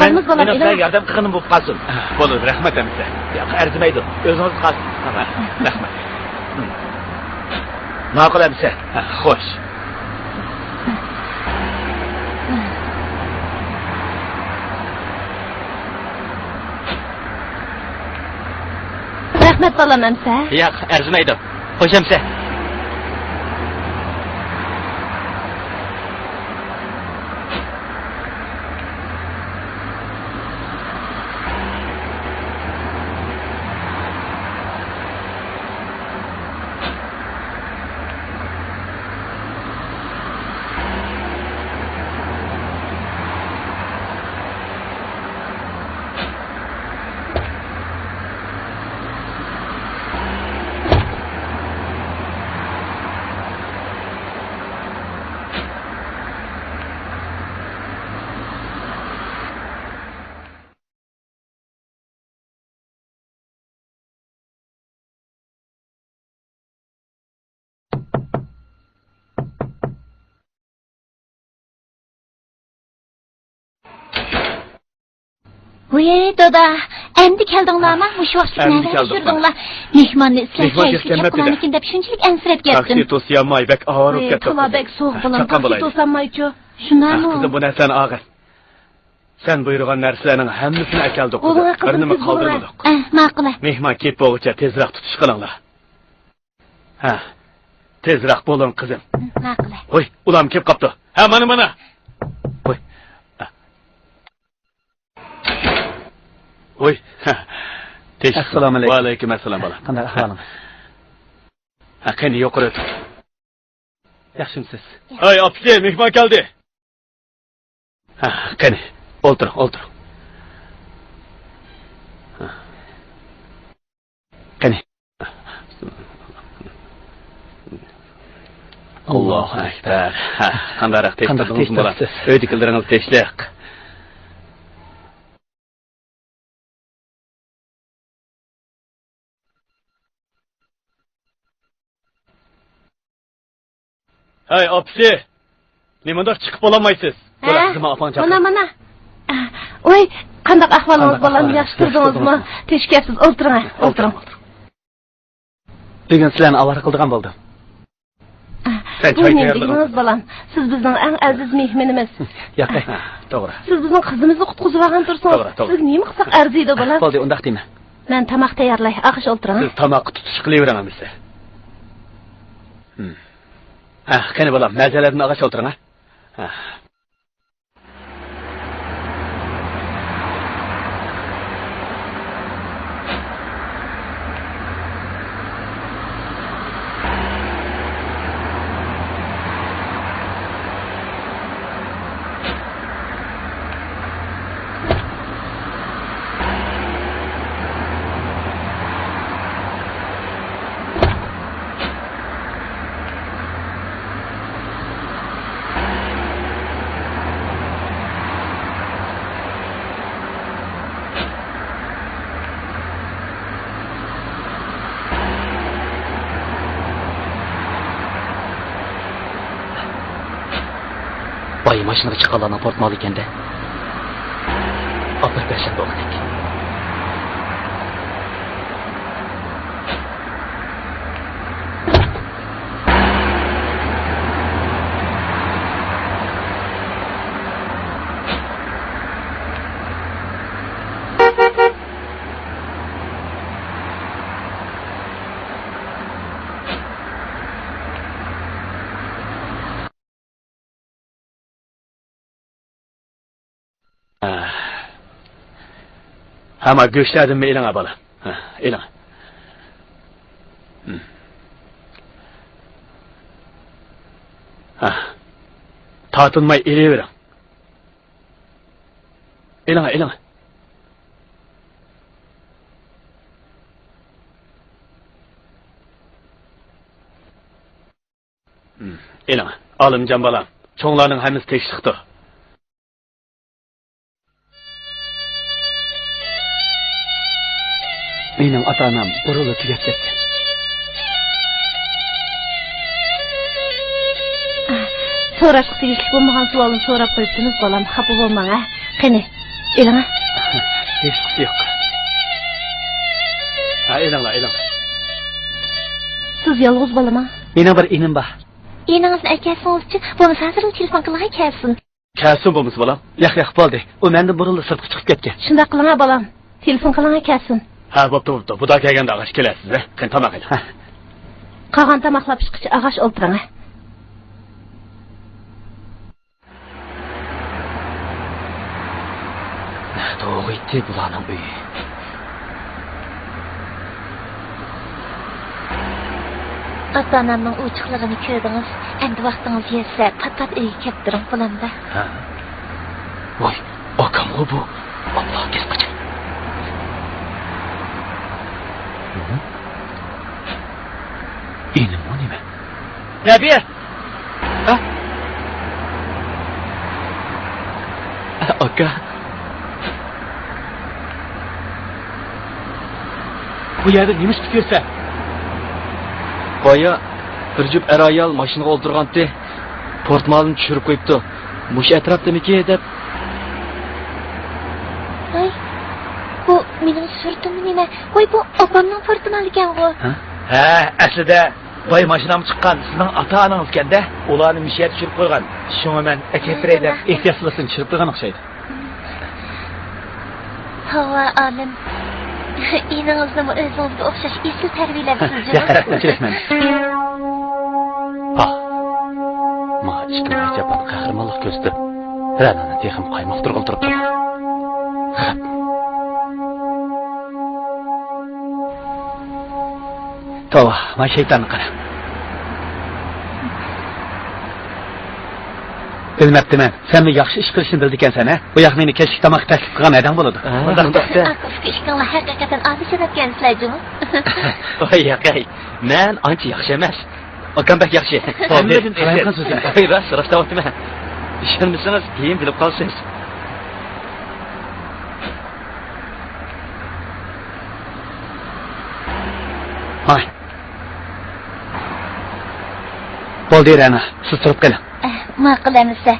مېنىڭ سىلەرگە ياردەم قىلغىنىم بولۇپ قالسۇن. بولىدۇ، رەھمەت ئەمىسە. ياق، ئەرزىمەيدۇ. ئۆزىڭىز قالسىڭىز. رەھمەت. ماقۇل ئەمىسە. خوش. رەھمەت بالام ئەمىسە. ياق، ئەرزىمەيدۇ. خوش ئەمىسە. ۋۇي، دادا، ئەمدى كەلدىڭلارما؟ مۇشۇ ۋاقىتلىق ئەمدى نەدە كەلدۇق، يۈردۈڭلار؟ مېھماننى ئىزلەش مېھمان ھەيشىگە كەپ كەلمەپتىدە. قالارمىكىن دەپ شۇنچىلىك ئەنسىرەپ كەتتىم. تاكسى توسۇيالماي بەك ئاۋارە بولۇپ كەتتۇق. تولا بەك سوغۇق، بالام، تاكسى توسالمايچۇ. شۇنداقمۇ؟ قىزىم، بۇ نەرسىلەرنى ئالغىن. سەن بۇيرۇغان نەرسىلەرنىڭ ھەممىسىنى ئەكەلدۇق، قىزىم. بىر نېمە قالدۇرمىدۇق. ئەھ، ماقۇل. مېھمان كېلىپ بولغۇچە تېزرەك تۇتۇش قىلىڭلار. ھە، تېزرەك بولۇڭ، قىزىم. ماقۇل. ھوي، ئۇلارمۇ كېلىپ قاپتۇ. ھە، مانا، مانا. ھوي. ھوي. ئەسسالامۇ ئەلەيكۇم. ۋەئەلەيكۇم ئەسسالام، بالام. قانداق ئەھۋالىڭ؟ ھە، قېنى، يۇقىرى ئۆتۈڭ. ياخشىمۇسىز؟ ھەي، ئاپىسى، مېھمان كەلدى. ھە، قېنى، ئولتۇرۇڭ، ئولتۇرۇڭ. ھە. قېنى. ئاللاھۇ ئەكبەر. ھە، قانداقراق تېشتىڭىزمۇ، بالام؟ ئۆيدىكىلىرىڭىز تېشلىق. ھەي، ئاپىسى! نېمانداق چىقىپ بولالمايسىز؟ ھە؟ بولا، قىزىم، ئاپاڭ چاقىر. مانا، مانا. ئوي، قانداق ئەھۋالىڭىز، بالام؟ ياخشى تۇردىڭىزمۇ؟ تۈشۈپ كەپسىز، ئولتۇرۇڭ، ئولتۇرۇڭ. بۈگۈن سىلەرنى ئاۋارە قىلىدىغان بولدۇم. سەن بۇ چاي نېمە تەييارلىغىن. دېگىنىڭىز، بالام؟ سىز بىزنىڭ ئەڭ ئەزىز مېھمىنىمىز. ياق، توغرا. سىز بىزنىڭ قىزىمىزنى قۇتقۇزۇۋالغان تۇرسىڭىز، توغرا، توغرا. سىزگە نېمە قىلساق ئەرزىيدۇ، بالام؟ بولدى، ئۇنداق دېمە. مەن تاماق تەييارلاي، ئاغاش ئولتۇرۇڭ، ھە؟ سىز تاماققا تۇتۇشۇپ قېلىۋېرىڭ ئەمىسە. ھە، قېنى، بالام، مەزەلەردىن ئاغاش ئولتۇرۇڭ، ھە؟ ھە. بايا ماشىنىغا چىققانلارنىڭ پورتمالى ئىكەندە. ئاپىرىپ بەرسەم بولغۇدەك. ھە، ما گۆشلەردىنمۇ ئېلىڭە، بالام. ھە، ئېلىڭە. ھە. تارتىنماي ئېلىۋېرىڭ. ئېلىڭە، ئېلىڭە. ئېلىڭ، ئالىمجان بالام، چوڭلارنىڭ ھەممىسى تېگىشلىكتۇر. مېنىڭ ئاتا-ئانام بۇرۇنلا تۈگەپ كەتكەن. سوراشقا تېگىشلىك بولمىغان سوئالنى سوراپ قويۇپتىمىز، بالام، خاپا بولماڭ، ھە. قېنى، ئېلىڭ، ھە. ھېچقىسى يوق. ھە، ئېلىڭلار، ئېلىڭ. سىز يالغۇز بالىما؟ مېنىڭ بىر ئىنىم بار. ئىنىڭىزنى ئەكەلسىڭىزچۇ؟ بولمىسا ھازىرلا تېلېفون قىلىڭ، كەلسۇن. كەلسۇن بولمىسا، بالام. ياق، ياق، بولدى. ئۇ مەندىن بۇرۇنلا سىرتقا چىقىپ كەتكەن. شۇنداق قىلىڭا، بالام. تېلېفون قىلىڭا، كەلسۇن. ھە، بوپتۇ، بوپتۇ. بۇدا كەلگەندە ئاغاش كېلەرسىز، ھە؟ قېنى، تاماق ئېلىڭ. ھە. قالغان تاماقلار پىشقىچە ئاغاش ئولتۇرۇڭ، ھە. نەدە ئوغۇيتتى بۇلارنىڭ ئۆيى؟ ئاتا-ئانامنىڭ ئوچۇقلۇقىنى كۆردىڭىز. ئەمدى ۋاقتىڭىز يەتسە، پات-پات ئۆيگە كەپ تۇرۇڭ، بولامدا؟ ھە؟ ۋاي، ئاكامغۇ بۇ. ئاللا، تېز قاچاي. ھە؟ ئىنىممۇ نېمە؟ نەبىيە! ھە؟ ئاكا. بۇ يەردە نېمە ئىش پۈتۈپ يۈرسەن؟ بايا بىر جۈپ ئەر-ئايال ماشىنىغا ئولتۇرغانتى. پورتمالىنى چۈشۈرۈپ قويۇپتۇ. مۇشۇ ئەتراپتىمىكى دەپ. ۋاي، بۇ مېنىڭ سۈرىتىممۇ نېمە؟ ۋاي، بۇ ئاپامنىڭ پورتمالى ئىكەنغۇ. ھە؟ ھە، ئەسلىدە بايا ماشىنامغا چىققان سىزنىڭ ئاتا-ئانىڭىز ئىكەندە، ئۇلارنى مۇشۇ يەردە چۈشۈرۈپ قويغان. شۇڭا مەن ئەكەپ بېرەي دەپ. ئېھتىياتسىزلىقتىن چۈشۈرۈپ قويغان ئوخشايدۇ. ھاۋا ئالىم. ئىنىڭىزنىمۇ ئۆزىڭىزگە ئوخشاش ئېسىل تەربىيەلەپسىز جۇمۇ. ياق، ئۇنچىلىك ئەمەس. پاھ. ماڭا ئىككى ماي جاپان قەھرىمانلىق كۆرسىتىپ، رەنانى تېخىمۇ قايمۇقتۇرغىلى تۇرۇپتۇ. خەپ. توۋا، مانا شەيتاننى قارا. بىلمەپتىمەن، سەنمۇ ياخشى ئىش قىلىشنى بىلىدىكەنسەن، ھە؟ بۇ ياق مېنى كەچلىك تاماققا تەكلىپ قىلغان ھەدەڭ بولىدۇ. ھە، ئۇنداقتا. ئاكا-ئۇكا ئىككىڭلار ھەقىقەتەن ئادىشىۋەتكەنسىلەر جۇمۇ. ۋاي ياقەي، مەن ئانچە ياخشى ئەمەس. ئاكام بەك ياخشى. ھەممىدىن ئەسىر. ۋاي راست، راست دەۋاتىمەن. ئىشەنمىسىڭىز كېيىن بىلىپ قالىسىز. ھاي. بولدى، رەنا، سىز تۇرۇپ قېلىڭ. ئەھ، ماقۇل ئەمىسە.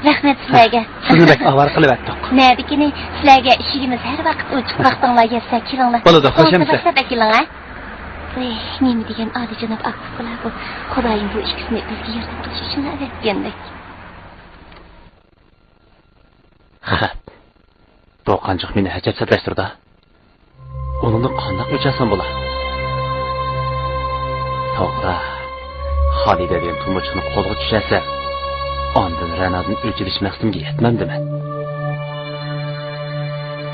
رەھمەت سىلەرگە. سىزنى بەك ئاۋارە قىلىۋەتتۇق. نەدىكىنى، سىلەرگە ئىشىكىمىز ھەر ۋاقىت ئوچۇق، ۋاقتىڭلار يەتسە كېلىڭلار. بولىدۇ، خوش ئەمىسە. باشلاپ ئەكېلىڭ، ھە؟ ئەي، نېمە دېگەن ئالىيجاناب ئاكا-ئۇكىلار بۇ! خۇدايىم بۇ ئىككىسىنى بىزگە ياردەم قىلىش ئۈچۈن ئەۋەتكەندەك. خەپ. بۇ قانچىلىك مېنى ئەجەبسىزلەشتۈرىدۇ. ئۇنىڭدىن قانداق ئۆچەلسەم بولا؟ توغرا. خالىدە دېگەن تۇمۇچۇقنى قولغا چۈشۈرسەم، ئاندىن رەنادىن ئۆچ ئېلىش مەقسىتىمگە يەتمەمدىمەن؟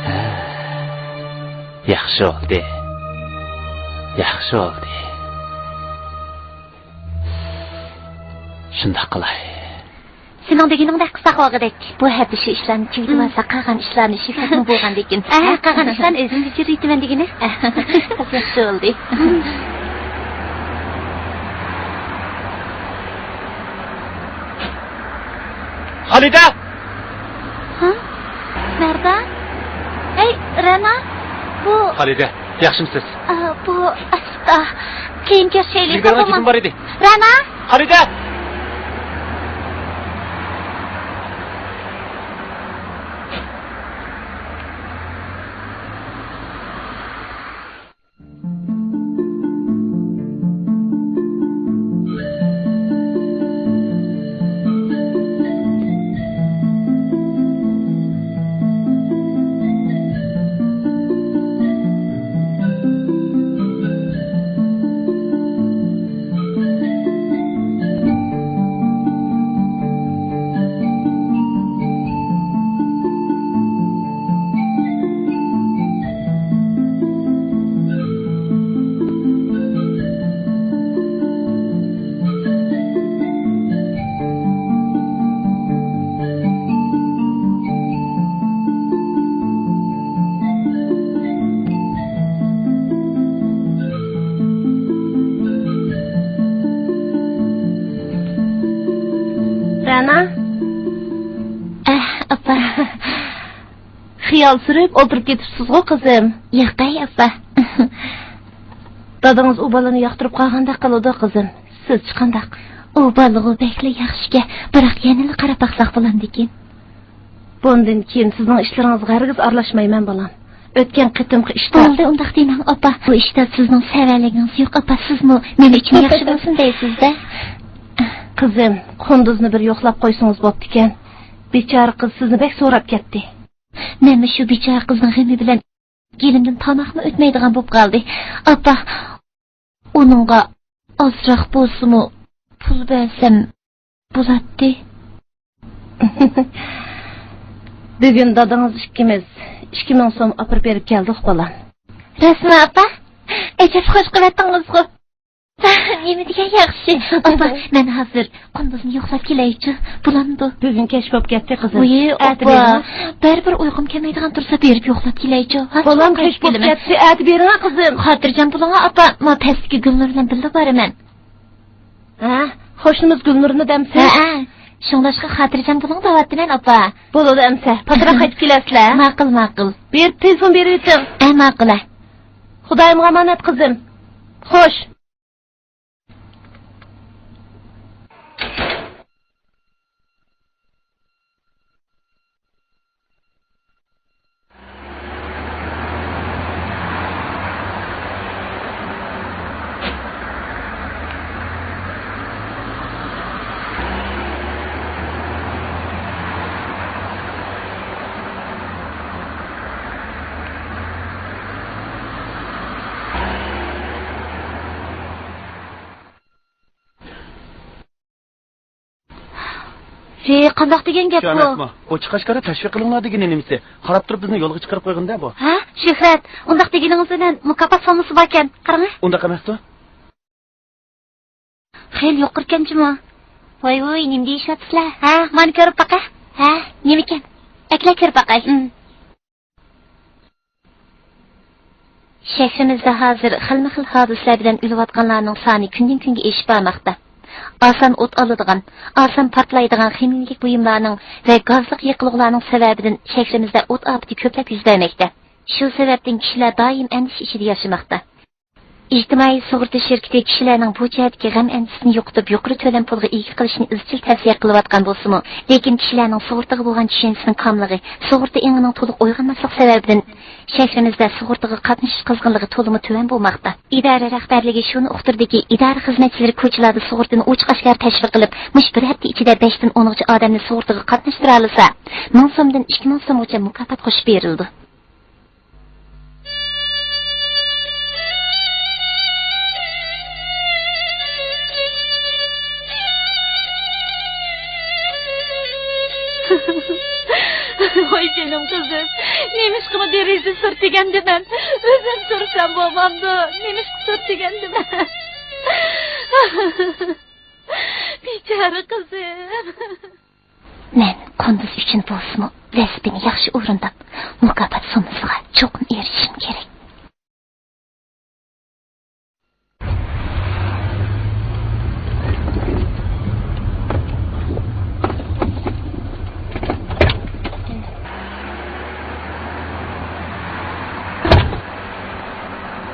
ھە. ياخشى بولدى. ياخشى بولدى. شۇنداق قىلاي. سېنىڭ دېگىنىڭدەك قىلساق بولغۇدەك. بۇ ھەپتە شۇ ئىشلارنى تۈگىتىۋالساق، قالغان ئىشلارنى شۆھرەتمۇ بولغاندىكىن. ئە، قالغان ئىشلارنى ئۆزۈم بېجىرىۋېتىمەن دېگىنە. ياخشى بولدى. خالىدە! ھە؟ مەردان؟ ئەي، رەنا، بۇ خالىدە، ياخشىمۇسىز؟ ئا، بۇ ئاستا. كېيىن كۆرۈشەيلى. ئۆيگە بارغان گېپىم بار ئىدى. رەنا! خالىدە! رەنا؟ ئەھ، ئاپا. خىيال سۈرۈپ ئولتۇرۇپ كېتىپسىزغۇ، قىزىم؟ ياقەي، ئاپا. دادىڭىز ئۇ بالىنى ياقتۇرۇپ قالغاندەك قىلىدۇ، قىزىم. سىزچە قانداق؟ ئۇ بالىغۇ بەكلا ياخشىكەن، بىراق يەنىلا قاراپ باقساق بولامدىكىن؟ بۇندىن كېيىن سىزنىڭ ئىشلىرىڭىزغا ھەرگىز ئارىلاشمايمەن، بالام. ئۆتكەن قېتىمقى ئىشتا. بولدى، ئۇنداق دېمەڭ، ئاپا. بۇ ئىشتا سىزنىڭ سەۋەنلىكىڭىز يوق، ئاپا. سىزمۇ نېمە ئۈچۈن ياخشى بولسۇن دەيسىز-دە؟ قىزىم، قۇندۇزنى بىر يوقلاپ قويسىڭىز بوپتىكەن. بىچارە قىز سىزنى بەك سوراپ كەتتى. مەنمۇ شۇ بىچارە قىزنىڭ غېمى بىلەن گېلىمدىن تاماقمۇ ئۆتمەيدىغان بولۇپ قالدى. ئاپا، ئۇنىڭغا ئازراق بولسىمۇ پۇل بەرسەم بولاتتى. بۈگۈن دادىڭىز ئىككىمىز ئىككى مىڭ سوم ئاپىرىپ بېرىپ كەلدۇق، بالام. راستمۇ، ئاپا؟ ئەجەب خوش قىلىۋەتتىڭىزغۇ. نېمە دېگەن ياخشى. ئاپا، مەن ھازىر قۇندۇزنى يوقلاپ كېلەيچۇ، بولامدۇ؟ بۈگۈن كەچ بولۇپ كەتتى، قىزىم. ۋۇي، ئەتە ئاپا، بېرىڭە. بەرىبىر ئۇيقۇم كەلمەيدىغان تۇرسا، بېرىپ يوقلاپ كېلەيچۇ. ھازىر بالام، كەچ بولۇپ كەتتى، ئەتە بېرىڭە، قىزىم. خاتىرجەم بولۇڭە، ئاپا، ما پەستىكى گۈلنۇر بىلەن بىللە بارىمەن. ھە؟ قوشنىمىز گۈلنۇرنى دەمسەن؟ ھەئە. شۇڭلاشقا خاتىرجەم بولۇڭ دەۋاتىمەن، ئاپا. بولىدۇ ئەمسە. پاتراق قايتىپ كېلەرسىلەر. ماقۇل، ماقۇل. بېرىپ تېلېفون بېرىۋېتىڭ. ھە، ماقۇل، ھە. خۇدايىمغا ئامانەت، قىزىم. خوش. ھېي، قانداق دېگەن گەپ بۇ؟ شۇ ئەمەسمۇ؟ ئوچۇق ئاشكارا تەشۋىق قىلىڭلار دېگىنى نېمىسى؟ قاراپ تۇرۇپ بىزنى يولغا چىقىرىپ قويغىنىدە بۇ. ھە؟ شۆھرەت، ئۇنداق دېگىنىڭىز بىلەن مۇكاپات سوممىسى باركەن. قاراڭە. ئۇنداق ئەمەستۇ؟ خېلى يۇقىرىكەن جۇمۇ. ۋاي ۋۇي، نېمە دېيىشىۋاتىسىلەر؟ ھە، مانا كۆرۈپ باقە. ھە، نېمىكەن؟ ئەكلە كۆرۈپ باقاي. ھىم. شەھىرىمىزدە ھازىر خىلمۇ خىل ھادىسىلەر بىلەن ئۆلۈۋاتقانلارنىڭ سانى كۈندىن كۈنگە ئېشىپ بارماقتا. ئاسان ئوت ئالىدىغان، ئاسان پارتلايدىغان خىمىيەلىك بۇيۇملارنىڭ ۋە گازلىق يېقىلغۇلارنىڭ سەۋەبىدىن شەھىرىمىزدە ئوت ئاپىتى كۆپلەپ يۈز بەرمەكتە. شۇ سەۋەبتىن كىشىلەر دائىم ئەندىشە ئىچىدە ياشىماقتا. ئىجتىمائىي سۇغۇرتا شىركىتى كىشىلەرنىڭ بۇ جەھەتتىكى غەم-ئەندىشىسىنى يوقىتىپ، يۇقىرى تۆلەم پۇلىغا ئىگە قىلىشنى ئىزچىل تەۋسىيە قىلىۋاتقان بولسىمۇ، لېكىن كىشىلەرنىڭ سۇغۇرتىغا بولغان چۈشەنچىسىنىڭ كاملىقى، سۇغۇرتا ئېڭىنىڭ تولۇق ئويغانماسلىقى سەۋەبىدىن، شەھىرىمىزدە سۇغۇرتىغا قاتنىشىش قىزغىنلىقى تولىمۇ تۆۋەن بولماقتا. ئىدارە رەھبەرلىكى شۇنى ئۇقتۇردىكى، ئىدارە خىزمەتچىلىرى كوچىلاردا سۇغۇرتىنى ئوچۇق ئاشكارا تەشۋىق قىلىپ، مۇشۇ بىر ھەپتە ئىچىدە بەشتىن ئونغىچە ئادەمنى سۇغۇرتىغا قاتناشتۇرالىسا، مىڭ سومدىن ئىككى مىڭ سومغىچە مۇكاپات قوشۇپ بېرىلىدۇ. ۋاي جېنىم قىزىم، نېمىشقىمۇ دېرىزە سۈرتۈگەندىمەن؟ ئۆزۈم سۈرسەم بولمامدۇ؟ نېمىشقا سۈرتۈگەندىمەن؟ بىچارە قىزىم. مەن قۇندۇز ئۈچۈن بولسىمۇ، ۋەزىپىنى ياخشى ئورۇنداپ، مۇكاپات سوممىسىغا چوقۇم ئېرىشىشىم كېرەك.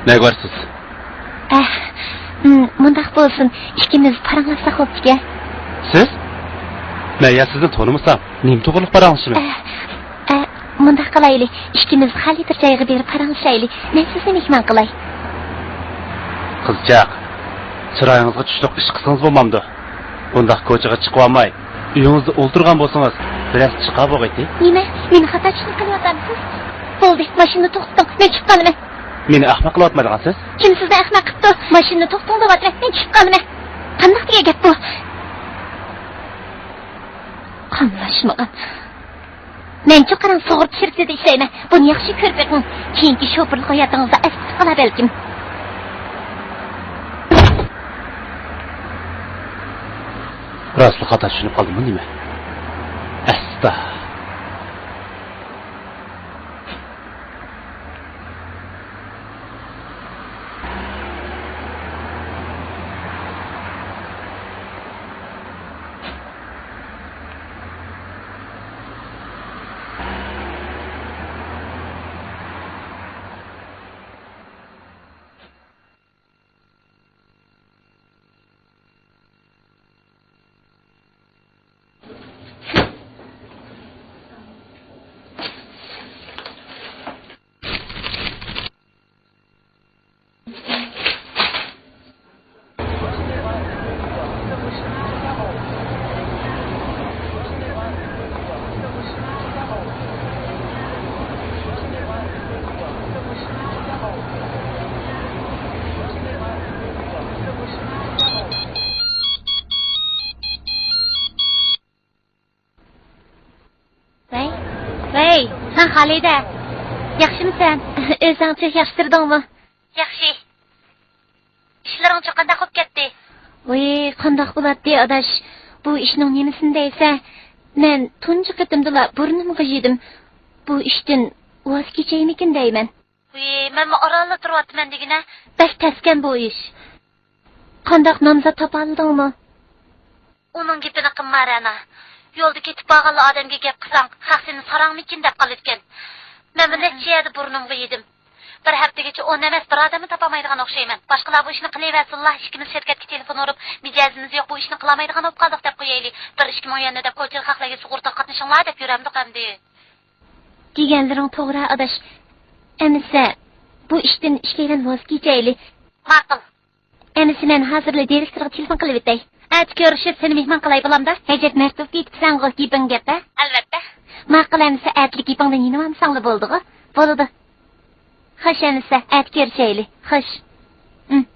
نەگە بارسىز؟ ئەھ، م، مۇنداق بولسۇن، ئىككىمىز پاراڭلاشساق بوپتىكەن. سىز؟ مەن يا سىزنى تونۇمىسام، نېمە توغرىلىق پاراڭلىشىمەن؟ ئەھ، ئەھ، مۇنداق قىلايلى، ئىككىمىز خالىي بىر جايغا بېرىپ پاراڭلىشايلى. مەن سىزنى مېھمان قىلاي. قىزچاق، چىرايىڭىزغا چۈشلۈك ئىش قىلسىڭىز بولمامدۇ؟ بۇنداق كوچىغا چىقىۋالماي، ئۆيىڭىزدە ئولتۇرغان بولسىڭىز، بىرەز چىقا بولغىيتى. نېمە؟ مېنى خاتا چۈشىنىپ قېلىۋاتامسىز؟ بولدى، ماشىنىنى توختىتىڭ، مەن چۈشۈپ قالىمەن. مېنى ئەخمەق قىلىۋاتمايدىغانسىز؟ كىم سىزنى ئەخمەق قىپتۇ؟ ماشىنىنى توختىتىڭ دەۋاتىمەن، مەن چۈشۈپ قالىمەن. قانداق دېگەن گەپ بۇ؟ قاملاشمىغان. مەنچۇ قاراڭ، سۇغۇرتا شىركىتىدە ئىشلەيمەن. بۇنى ياخشى كۆرۈپ بېقىڭ. كېيىنكى شوپۇرلۇق ھاياتىڭىزدا ئەستە تۇتۇپ قالار بەلكىم. راستلا خاتا چۈشىنىپ قالدىممۇ نېمە؟ ئەستا. ۋەي، ۋەي، ھە خالىدە، ياخشىمۇسەن؟ ئۆزۈڭچۇ، ياخشى تۇردۇڭمۇ؟ ياخشى. ئىشلىرىڭچۇ قانداق بولۇپ كەتتى؟ ۋۇي، قانداق بولاتتى ئاداش؟ بۇ ئىشنىڭ نېمىسىنى دەيسە، مەن تۇنجى قېتىمدىلا بۇرنۇمغا يېدىم. بۇ ئىشتىن ۋاز كېچەيمىكىن دەيمەن. ۋۇي، مەنمۇ ئارانلا تۇرۇۋاتىمەن دېگىنە. بەك تەسكەن بۇ ئىش. قانداق، نامزات تاپالىدىڭمۇ؟ ئۇنىڭ گېپىنى قىلما رەنا. يولدا كېتىپ بارغانلا ئادەمگە گەپ قىلساڭ، خەق سېنى ساراڭمىكىن دەپ قالىدىكەن. مەنمۇ نەچچە يەردە بۇرنۇمغا يېدىم. بىر ھەپتىگىچە ئون ئەمەس، بىر ئادەمنى تاپالمايدىغان ئوخشايمەن. باشقىلار بۇ ئىشنى قىلىۋەرسۇنلا، ئىككىمىز شىركەتكە تېلېفون ئۇرۇپ، مىجەزىمىز يوق، بۇ ئىشنى قىلالمايدىغان بولۇپ قالدۇق دەپ قويايلى. بىر ئىككى مىڭ يۈەننى دەپ كوچىلىق خەقلەرگە سۇغۇرتىغا قاتنىشىڭلار دەپ يۈرەمدۇق ئەمدى. دېگەنلىرىڭ توغرا ئاداش. ئەمىسە، بۇ ئىشتىن ئىككىيلەن ۋاز كېچەيلى. ماقۇل. ئەمىسە مەن ھازىرلا دىرېكتورغا تېلېفون قىلىۋېتەي. ئەتە كۆرۈشۈپ سېنى مېھمان قىلاي بولامدا؟ ھەجەت مەرتۇب كېتىپسەنغۇ گېپىڭ گەپە. ئەلۋەتتە. ماقۇل ئەمىسە ئەتىلىك گېپىڭدىن يېنىۋالمىساڭلا بولدىغۇ. بولىدۇ. خوش ئەمىسە، ئەتە كۆرۈشەيلى. خوش. ئىم.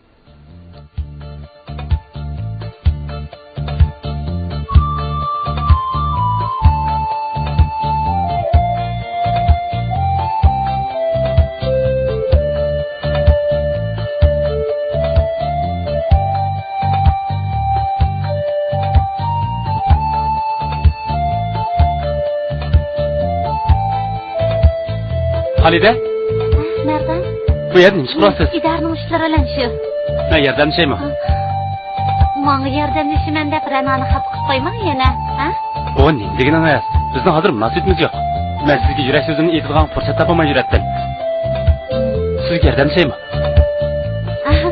خالىدە؟ مەردان. بۇ يەردە نېمە ئىش قىلىۋاتىسىز؟ ئىدارىنىڭ ئىشلىرى بىلەن شۇ. مەن ياردەملىشەيمۇ؟ ماڭا ياردەملىشىمەن دەپ رەنانى خاپا قىلىپ قويماڭ يەنە، ھە؟ ئۇ نېمە دېگىنىڭىز؟ بىزنىڭ ھازىر مۇناسىۋىتىمىز يوق. مەن سىزگە يۈرەك سۆزۈمنى ئېيتىدىغان پۇرسەت تاپالماي يۈرەتتىم. سىزگە ياردەملىشەيمۇ؟ ئاھ،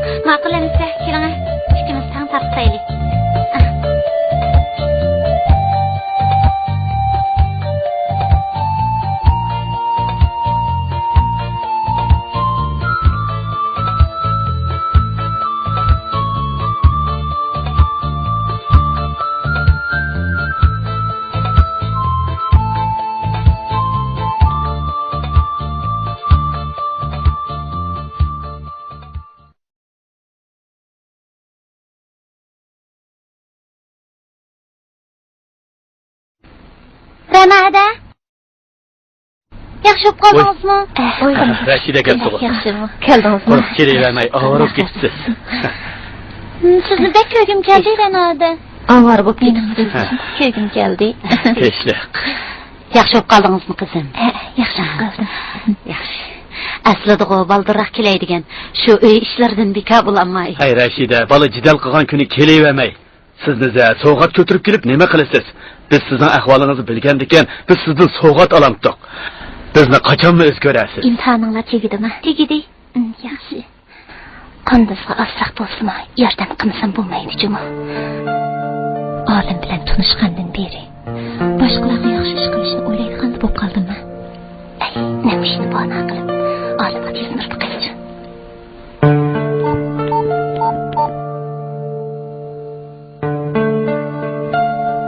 ئەمىسە، كېلىڭە، ئىككىمىز تەڭ تارتسايلى. رەنا ھەدە. ياخشى بولۇپ قالدىڭىزمۇ؟ ئەھ، رەشىدە كەپتىغۇ. ياخشىمۇ؟ كەلدىڭىزمۇ؟ قۇرۇق كېلىۋەرمەي، ئاۋارە بولۇپ كېتىپسىز. ھىم، سىزنى بەك كۆرگۈم كەلدى، رەنا ھەدە. ئاۋارە بولۇپ كېتىپسىز. ھە. كۆرگۈم كەلدى. تىنچلىق. ياخشى بولۇپ قالدىڭىزمۇ، قىزىم؟ ھە، ياخشى بولۇپ قالدىم. ياخشى. ئەسلىدىغۇ، بالدۇرراق كېلەي دېگەن. شۇ ئۆي ئىشلىرىدىن بىكار بولالماي. ھەي، رەشىدە، بالا جېدەل قىلغان كۈنى كېلىۋەرمەي. سىزنى زە سوۋغات كۆتۈرۈپ كېلىپ نېمە قىلىسىز؟ بىز سىزنىڭ ئەھۋالىڭىزنى بىلگەندىكىن، بىز سىزدىن سوۋغات ئالامتۇق. بىزنى قاچانمۇ ئۆز كۆرەرسىز. ئىمتىھانىڭلار تۈگىدىمۇ؟ تۈگىدى. ئىم، ياخشى. قاندىسىغا ئازراق بولسىمۇ ياردەم قىلمىسام بولمايدۇ جۇمۇ. ئالىم بىلەن تونۇشقاندىن بېرى باشقىلارغا ياخشى ئىش قىلىشنى ئويلايدىغانلا بولۇپ قالدىممەن. ئەي، نەق ئىشنى بانا قىلىپ، ئالىمغا تېلېفون ئۇرۇپ باقايلىچۇ.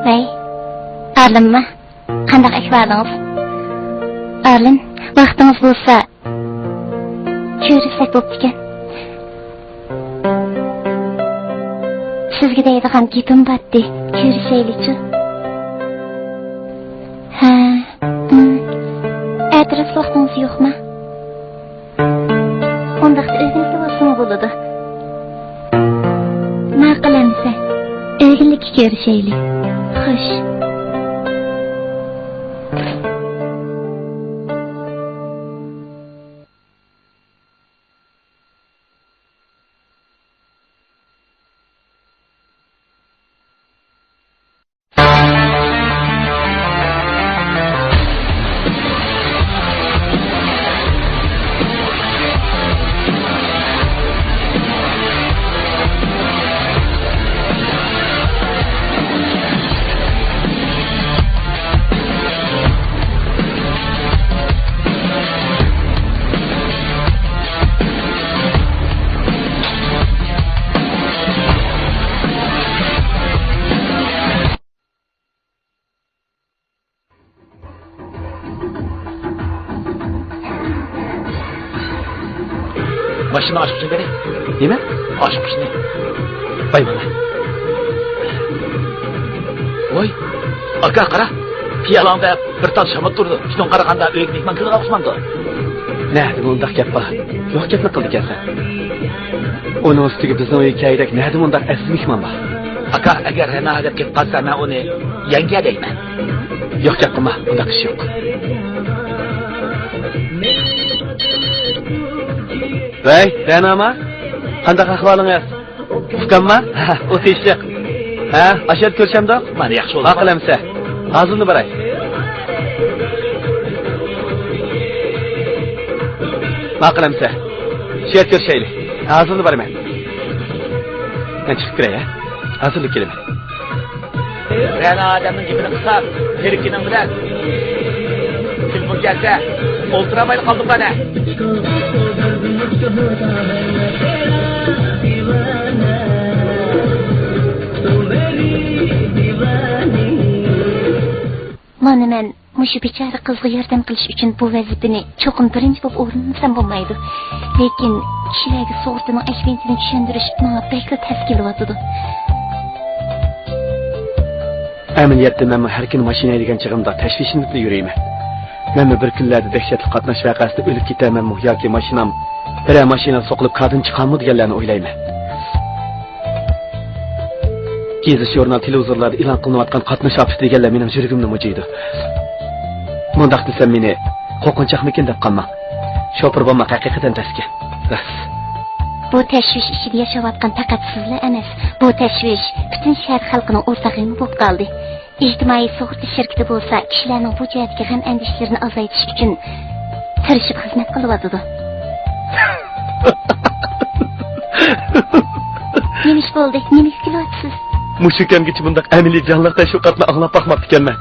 ۋەي، ئالىمما، قانداق ئەھۋالىڭىز؟ ئالىم، ۋاقتىڭىز بولسا، كۆرۈشسەك بوپتىكەن. سىزگە دەيدىغان گېپىم بارتتى، كۆرۈشەيلىچۇ؟ ھە، ئىم، ئەتىراس ۋاقتىڭىز يوقما؟ ئۇنداقتا ئۆزىڭىزگە بولسىمۇ بولىدۇ. ماقۇل ئەمىسە، ئۆگۈنلۈككە كۆرۈشەيلى. خوش. ماشىنا ئاچقۇچىنى بېرەي. نېمە؟ ئاچقۇچنى. باي بالا. ۋاي، ئاكا، قارا. پىيالاڭدا بىر تال شامات تۇرىدۇ. شۇنىڭغا قارىغاندا ئۆيگە مېھمان كېلىدىغان ئوخشىمامدۇ؟ نەدىمۇ ئۇنداق گەپ بار؟ يوق گەپنى قىلىدىكەنسەن. ئۇنىڭ ئۈستىگە بىزنىڭ ئۆيگە كەلگۈدەك نەدىمۇ ئۇنداق ئەزىز مېھمان بار؟ ئاكا، ئەگەر رەنا دەپ كېتىپ قالسا، مەن ئۇنى يەڭگە دەيمەن. يوق گەپ قىلما، ئۇنداق ئىش يوق. ۋەي، رەناما، قانداق ئەھۋالىڭىز؟ ئۇكامما؟ ھە، ئۇ تىنچلىق. ھە، ئاشۇ يەردە كۆرۈشەمدۇق؟ مانا ياخشى بولدى. ماقۇل ئەمىسە. ھازىرلا باراي. ماقۇل ئەمىسە. شۇ يەردە كۆرۈشەيلى. ھازىرلا بارىمەن. مەن چىقىپ كىرەي، ھە؟ ھازىرلا كېلىمەن. رەنا ئادەمنىڭ گېپىنى قىلسام، تىرىكىنىڭ بىلەن. تېلېفون كەلسە، ئولتۇرالمايلا قالدۇق مانا. مانا مەن مۇشۇ بىچارە قىزغا ياردەم قىلىش ئۈچۈن بۇ ۋەزىپىنى چوقۇم بىرىنچى بولۇپ ئورۇنلىسام بولمايدۇ. لېكىن كىشىلەرگە سۇغۇرتىنىڭ ئەھمىيىتىنى چۈشەندۈرۈش ماڭا بەكلا تەس كېلىۋاتىدۇ. ئەمەلىيەتتە مەنمۇ ھەر كۈنى ماشىنا ھەيدىگەن چېغىمدا تەشۋىشلىنىپلا يۈرىمەن. مەنمۇ بىر كۈنلەردە دەھشەتلىك قاتناش ۋەقەسىدە ئۆلۈپ كېتەرمەنمۇ ياكى ماشىنام بىرەر ماشىنىغا سوقۇلۇپ كاردىن چىقارمۇ دېگەنلەرنى ئويلايمەن. گېزىت، ژۇرنال، تېلېۋىزورلاردا ئېلان قىلىنىۋاتقان قاتناش ئاپىتى دېگەنلەر مېنىڭ يۈرىكىمنى مۇجۇيدۇ. مۇنداق دېسەم مېنى قورقۇنچاقمىكىن دەپ قالماڭ. شوپۇر بولماق ھەقىقەتەن تەسكەن. راست. بۇ تەشۋىش ئىچىدە ياشاۋاتقان پەقەت سىزلا ئەمەس، بۇ تەشۋىش پۈتۈن شەھەر خەلقىنىڭ ئورتاق غېمى بولۇپ قالدى. ئىجتىمائىي سۇغۇرتا شىركىتى بولسا كىشىلەرنىڭ بۇ جەھەتتىكى غەم-ئەندىشىلىرىنى ئازايتىش ئۈچۈن تىرىشىپ خىزمەت قىلىۋاتىدۇ. نېمە ئىش بولدى؟ نېمىگە كۈلۈۋاتىسىز؟ مۇشۇ كەمگىچە بۇنداق ئەمەلىي جانلىق تەشۋىقاتنى ئاڭلاپ باقماپتىكەنمەن.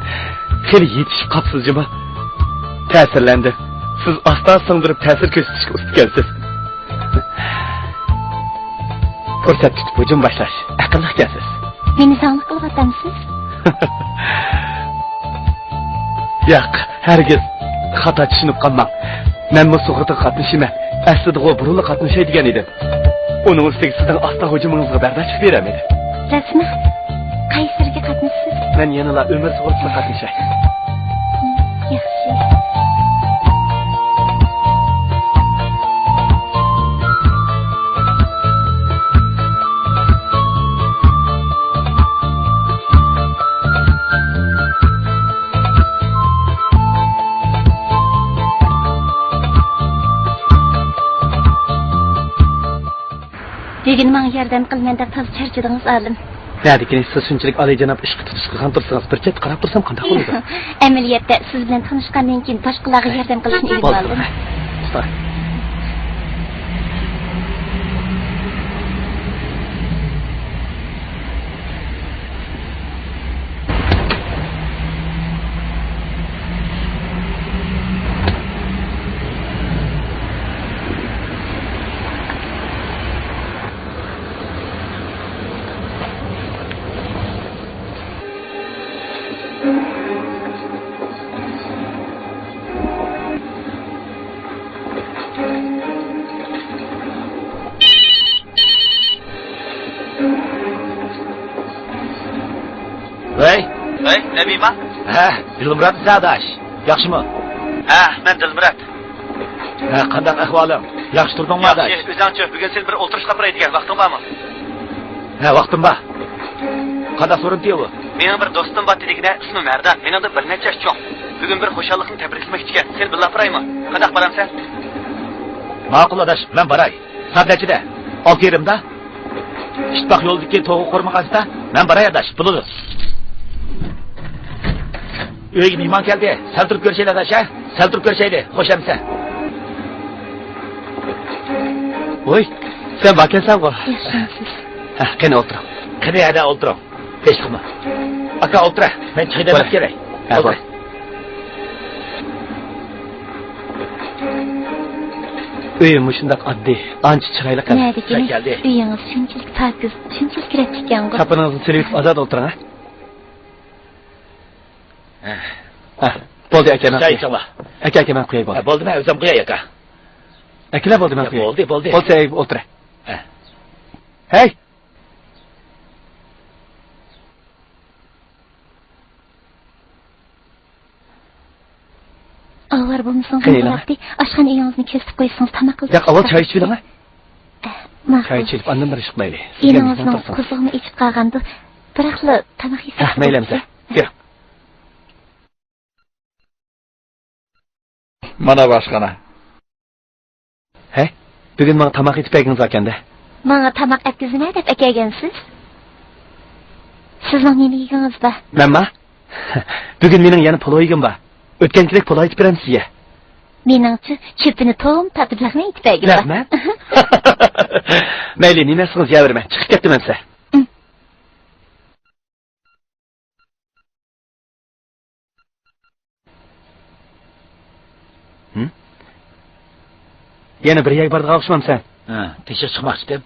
خېلى يېتىشىپ قاپسىز جۇمۇ. تەسىرلەندىم. سىز ئاستا سىڭدۈرۈپ تەسىر كۆرسىتىشكە ئۇستىكەنسىز. پۇرسەت تۇتۇپ ھۇجۇم باشلاش ئەقىللىقكەنسىز. مېنى زاڭلىق قىلىۋاتامسىز؟ ياق، ھەرگىز خاتا چۈشىنىپ قالماڭ. مەنمۇ سۇغۇرتىغا قاتنىشىمەن. ئەسلىدىغۇ بۇرۇنلا قاتنىشاي دېگەن ئىدىم. ئۇنىڭ ئۈستىگە سىزنىڭ ئاستا ھۇجۇمىڭىزغا بەرداشلىق بېرەلمىدىم. راستمۇ؟ قايسىلىرىگە قاتنىشىسىز؟ مەن يەنىلا ئۆمۈر سۇغۇرتىسىغا قاتنىشاي. ياخشى. بۈگۈن ماڭا ياردەم قىلىمەن دەپ تازا چارچىدىڭىز، ئالىم. نەدىكىنى سىز شۇنچىلىك ئالىيجاناب ئىشقا تۇتۇش قىلغان تۇرسىڭىز، بىر چەتتە قاراپ تۇرسام قانداق بولىدۇ؟ ئەمەلىيەتتە سىز بىلەن تونۇشقاندىن كېيىن باشقىلارغا ياردەم قىلىشنى ئۆگىنىپ ئالدىم. ۋەي. ۋەي، نەبىما؟ ھە، دىلمۇراتمۇ ئاداش؟ ياخشىمۇ؟ ھە، مەن دىلمۇرات. ھە، قانداق ئەھۋالىڭ؟ ياخشى تۇردۇڭمۇ ئاداش؟ ياخشى، ئۆزۈڭچۇ؟ بۈگۈن سېنى بىر ئولتۇرۇشقا ئاپىراي دېگەن، ۋاقتىڭ بارمۇ؟ ھە، ۋاقتىم بار. قانداق سورۇنتى ئۇ؟ مېنىڭ بىر دوستۇم بار دېدىكىنە، ئىسمى مەردان، مېنىڭدىن بىر نەچچە ياش چوڭ. بۈگۈن بىر خۇشاللىقنى تەبرىكلىمەكچىكەن. سېنى بىللە ئاپىرايمۇ؟ قانداق، بارامسەن؟ ماقۇل ئاداش، مەن باراي. سائەت نەچچىدە؟ ئالتە يېرىمدا؟ ئىتتىپاق يولىدىكى توغا قورمىغاچتا مەن باراي ئاداش، بولىدۇ. ئۆيگە مېھمان كەلدى. سەل تۇرۇپ كۆرۈشەيلى ئاداش، ھە؟ سەل تۇرۇپ كۆرۈشەيلى. خوش ئەمىسە. ۋوي، سەن باركەنسەنغۇ. ياخشىمۇسىز؟ ھە، قېنى ئولتۇرۇڭ. قېنى، ھەدە ئولتۇرۇڭ. ھېچقىمۇ. ئاكا، ئولتۇرە. مەن چاي دەملەپ كېلەي. ھە، بور. ئۆيى مۇشۇنداق ئاددىي، ئانچە چىرايلىق ئەمەس. نەدىكىنى؟ ئۆيىڭىز شۇنچىلىك پاكىز، شۇنچىلىك رەتلىككەنغۇ. چاپىنىڭىزنى سېلىۋېتىپ ئازاد ئولتۇرۇڭ، ھە؟ ھە. ھە، بولدى، ئاكا، مەن قوياي. ئاكا، ئاكا، مەن قوياي، بولدى. ھە، بولدى، مەن ئۆزۈم قوياي، ئاكا. ئاكىلە، بولدى، مەن قوياي. بولدى، بولدى. بولسا، ئولتۇرە. ھە. ھەي! ئاۋارە بولمىسىڭىز بولاتتى. ئاشخانا ئۆيىڭىزنى كۆرسىتىپ قويسىڭىز، تاماق قىلىپ. ياق، ئاۋۋال چاي ئىچىۋېلىڭ، ھە؟ ئە، ماقۇل. چاي ئىچىلىپ، ئاندىن بىر ئىش قىلايلى. سىزگە مېھمان تۇرسۇن. ئىنىڭىزنىڭ قوزىقىمۇ ئېچىپ قالغاندۇ. بىراقلا تاماق يېسە. ھە، مەيلى ئەمىسە. يۈرۈڭ. مانا باشخانا. ھەي، بۈگۈن ماڭا تاماق ئېتىپ بەرگىڭىز باركەندە. ماڭا تاماق ئەتكۈزىمەن دەپ ئەكەلگەنسىز. سىزنىڭ نېمە يېگىڭىز بار؟ مەنما؟ بۈگۈن مېنىڭ يەنە پولۇ يېگۈم بار. ئۆتكەنكىدەك پولۇ ئېتىپ بېرەمدۇ سىزگە؟ مېنىڭچۇ، چۆپىنى توم تارتىپ لەغمەن ئېتىپ بەرگىلى. لەغمەن؟ مەيلى، نېمە ئەتسىڭىز يەۋېرىمەن. چىقىپ كەتتىم ئەمىسە. ھىم؟ يەنە بىر يەرگە بارىدىغان ئوخشىمامسەن؟ ھە، تېشىغا چىقماقچىدىم.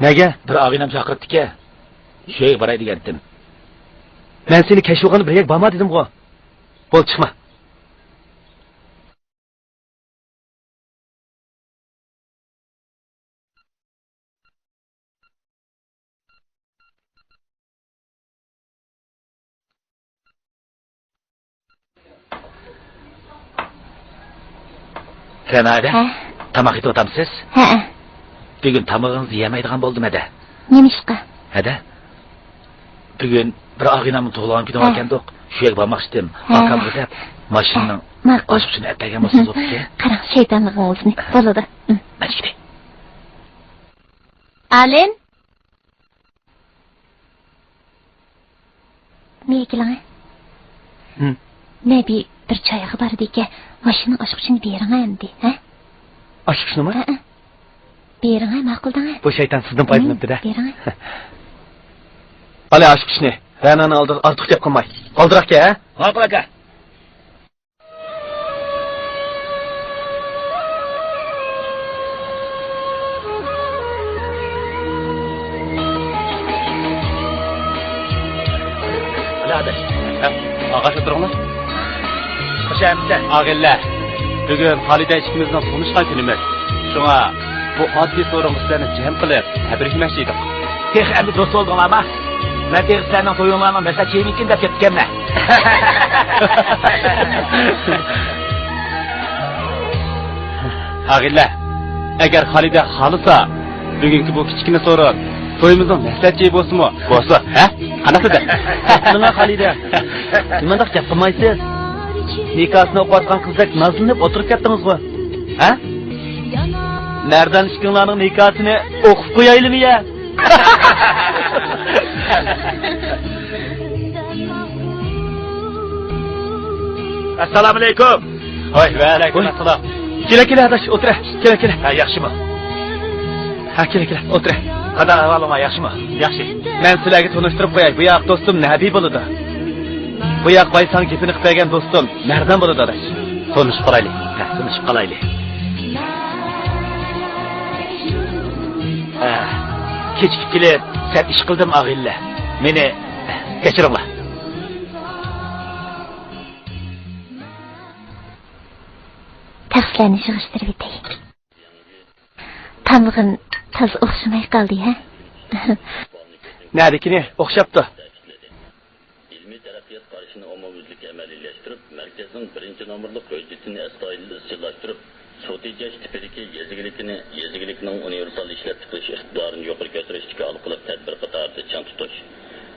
نەگە؟ بىر ئاغىنەم چاقىرىپتىكەن. شۇ يەرگە باراي دېگەنتىم. مەن سېنى كەچ بولغاندا بىر يەرگە بارما دېدىمغۇ. بول، چىقما. رەنا ھەدە، ھە؟ تاماق ئېتىۋاتامسىز؟ ھەئە. بۈگۈن تامىقىڭىزنى يېمەيدىغان بولدۇم ھەدە. نېمىشقا؟ ھەدە، بۈگۈن بىر ئاغىنەمنىڭ تۇغۇلغان كۈنى باركەندۇق، شۇ يەرگە بارماقچىدىم. ھە. ئاكامغا دەپ ماشىنىنىڭ ئاچقۇچىنى ئەپ بەرگەن بولسىڭىز بوپتىكەن. قاراڭ، شەيتانلىقىڭىزنى. بولىدۇ. مەن چىقتى. ئالىم. مېنى كېلىڭە. ھىم. نەبى بىر جايغا بارىدىكەن، ماشىنىنىڭ ئاچقۇچىنى بېرىڭە ئەمدى، ھە؟ ئاچقۇچنىمۇ؟ ھەئە. بېرىڭە، ماقۇل دەڭە. بۇ شەيتان سىزدىن پايدىلىنىپتۇ-دە. بېرىڭە. قالە ئاشۇ ئىشنى. رەنانىڭ ئالدىدا ئارتۇق گەپ قىلماي. قالدۇراككە، ھە؟ ماقۇل ئاكا. ئاغا، شۇ تۇرۇڭلار. خوش ئامىسەن. ئاغىنىلەر، بۈگۈن خالىدە ئىككىمىزنىڭ تونۇشقان كۈنىمىز. شۇڭا بۇ ئاددىي سورۇنغا سىلەرنى جەم قىلىپ، تەبرىكلىمەكچى ئىدۇق. تېخى ئەمدى دوست بولدۇڭلارمۇ؟ مەن تېخى سىلەرنىڭ تويۇڭلارنىڭ مەسلىھەت جېمىكىن دەپ كەپتىكەنمەن. ئاغىنىلەر، ئەگەر خالىدە خالىسا، بۈگۈنكى بۇ كىچىككىنە سورۇن تويىمىزنىڭ مەسلىھەت جېيى بولسىمۇ بولسا، ھە؟ قانداق دېدى؟ مانا خالىدە، نېمانداق گەپ قىلمايسىز؟ نىكاھسىنى ئوقۇۋاتقان قىزدەك نازلىنىپ ئولتۇرۇپ كەتتىڭىزغۇ، ھە؟ مەردان ئىككىڭلارنىڭ نىكاھسىنى ئوقۇپ قويايلىمۇ يا؟ ئەسسالامۇئەلەيكۇم. ھاي، ۋەئەلەيكۇم ئەسسالام. كېلە، كېلە، ئاداش، ئولتۇرە. كېلە، كېلە. ھە، ياخشىمۇ؟ ھە، كېلە، كېلە، ئولتۇرە. قانداق ئەھۋالىڭلار، ياخشىمۇ؟ ياخشى. مەن سىلەرگە تونۇشتۇرۇپ قوياي، بۇ ياق دوستۇم نەبى بولىدۇ. بۇ ياق بايساڭ گېپىنى قىلىپ بەرگەن دوستۇم مەردان بولىدۇ، ئاداش. تونۇشۇپ قالايلى. ھە، تونۇشۇپ قالايلى. ھە، كېچىكىپ كېلىپ سەت ئىش قىلدىم، ئاغىنىلەر. مېنى كەچۈرۈڭلار. تەخسىلەرنى يىغىشتۇرۇۋېتەي. تامىقىم تازا ئوخشىماي قالدى، ھە؟ نەدىكىنى ئوخشاپتۇ. ئىلمىي تەرەققىيات قارىشىنى ئومۇميۈزلۈك ئەمەلىيلەشتۈرۈپ، مەركەزنىڭ بىرىنچى نومۇرلۇق ھۆججىتىنى ئەستايىدىل ئىزچىللاشتۇرۇپ، سۇ تېجەش تىپىدىكى يېزا ئىگىلىكىنى، يېزا ئىگىلىكىنىڭ ئۇنىۋېرسال ئىشلەپچىقىرىش ئىقتىدارىنى يۇقىرى كۆتۈرۈشتىكى ھالقىلىق تەدبىر قاتارىدا چىڭ تۇتۇش،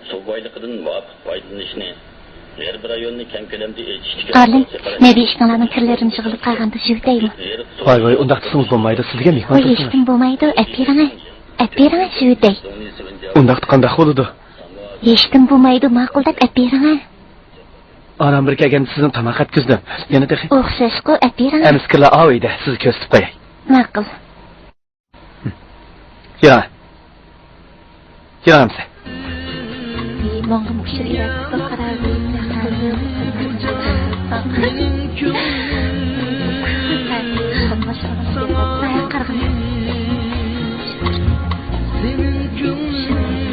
سۇ بايلىقىدىن مۇۋاپىق پايدىلىنىشنى، غەربىي رايوننى كەڭ كۆلەمدە ئېچىشتىكى ئارلىن، نەبى ئىككىڭلارنىڭ كىرلىرىنى يىغىۋېلىپ قالغاندا يۇيۇۋېتەيمۇ؟ ۋاي، ۋاي، ئۇنداق دېسىڭىز بولمايدۇ، سىزگە مېھمان ۋاي، تۇرسىڭىز. ھېچكىم بولمايدۇ، ئەپبېرىڭە، ئەپبېرىڭە، يۇيۇۋېتەي. ئۇنداقتا قانداق بولىدۇ؟ ھېچكىم بولمايدۇ، ماقۇل دەپ ئەپبېرىڭە. ئانام بىر كەلگەندە سىزنى تاماق ئەتكۈزدۈم. يەنە تېخى. ئوخشاشقۇ، ئەپبېرىڭە. ئەمىسە كىرلەر ئاۋۇ ئۆيدە، سىزگە كۆرسىتىپ قوياي. ماقۇل. يۈرۈڭ. يۈرۈڭ ئەمىسە. ماڭغىمۇ ئۇچۇر ئېلەتتى، قاراۋۇل. قارىغىن.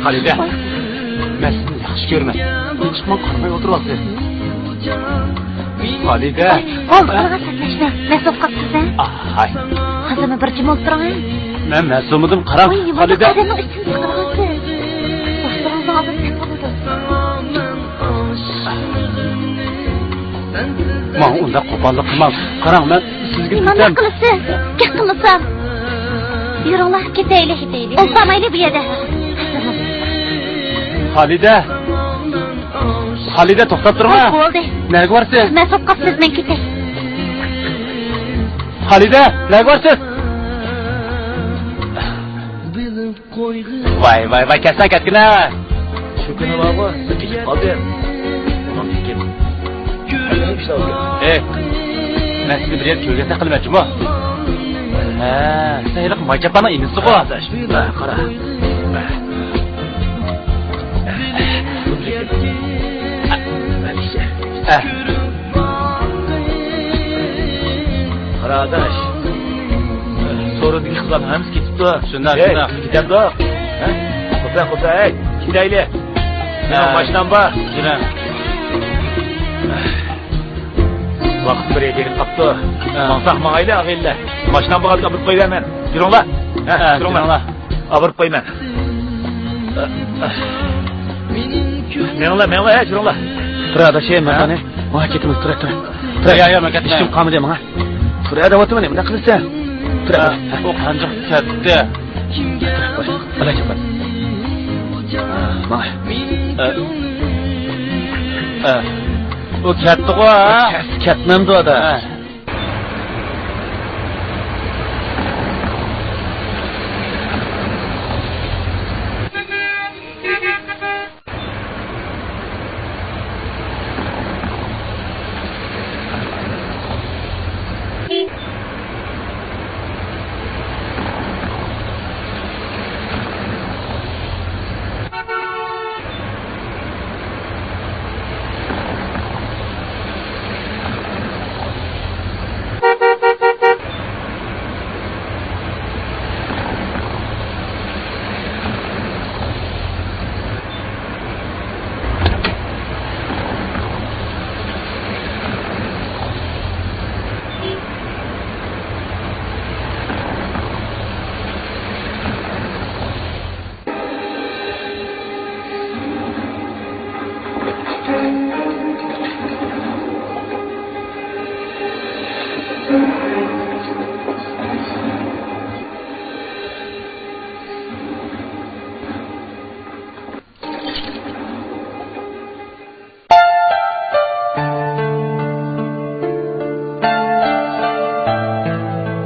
خالىدە، مەن سىزنى ياخشى كۆرىمەن. چىقماي قارىماي ئولتۇرۇۋالسىز. خالىدە. بولدى، ئۇنىڭغا سەتلەشمە. مەس بولۇپ قاپسىز-ھە؟ ئاي. ھازىرمۇ بىر جىم ئولتۇرۇڭ-ھە. مەن مەس بولمىدىم، قاراڭ. ۋاي، نېمانداق خالىدە. ئادەمنىڭ ئۈستىدىن سىقىۋالىسىز؟ باشلىرىڭىزنىڭ ئالدىدا سىقىۋالىدۇ. ماڭا ئۇنداق قوپاللىق قىلماڭ. قاراڭ، مەن سىزگە نېمانداق دېسەم. قىلىسىز؟ گەپ قىلمىسام. يۈرۈڭلار، كېتەيلى. ئولتۇرمايلى بۇ يەردە. خالىدە. خالىدە، توختاپ تۇرما. بولدى. نەگە بارسىز؟ مەس بولۇپ قاپسىز، مەن كېتەي. خالىدە، نەگە بارسىز؟ ۋاي، ۋاي، ۋاي، كەتسەڭ كەتكىنە. شۇ كۈنى بارغۇ، بىز كېتىپ قالدىم. ئۇنىڭ تېكىن. ئەي، مەن سىزنى بىر يەردە كۆرگەن سەقىلمەن جۇمۇ. ھە، سەن ھېلىقى ماجاپانىڭ ئىنىسىغۇ. قارا. قارا ئاداش. سورۇندىكى قىزلارنىڭ ھەممىسى كېتىپتۇ. شۇنداق، شۇنداق. كېتەمدۇق. ھە؟ قوپە، قوپە، ھەي، كېتەيلى. مېنىڭ ماشىنام بار. يۈرە. ۋاقىت بىر يەرگە يېتىپ قاپتۇ. ھە. ماڭساق ماڭايلى، ئاغىنىلەر. ماشىنامغا ئاپىرىپ قويۇۋەرمەن. يۈرۈڭلار. ھە، ھە، يۈرۈڭلار. يۈرۈڭلار. ئاپىرىپ قويىمەن. مېڭىڭلار، مېڭىڭلار، ھە، يۈرۈڭلار. تۇر، ئاداش، ماڭا كېتىمىز، تۇر، تۇر. تۇر. يا، يا، مەن كەتمەي. ھېچكىم قالمىدى ماڭا. تۇر، ئەدە ئاتىمەن، نېمە قىلىسەن؟ تۇر، ئەدە. ئۇ قانچە كەتتى. ئەلەك ياپار. ماڭا. ئە. ئە. ئۇ كەتتىغۇ، ھە؟ كەت-، كەتمەمدۇ، ئەدە. ھە.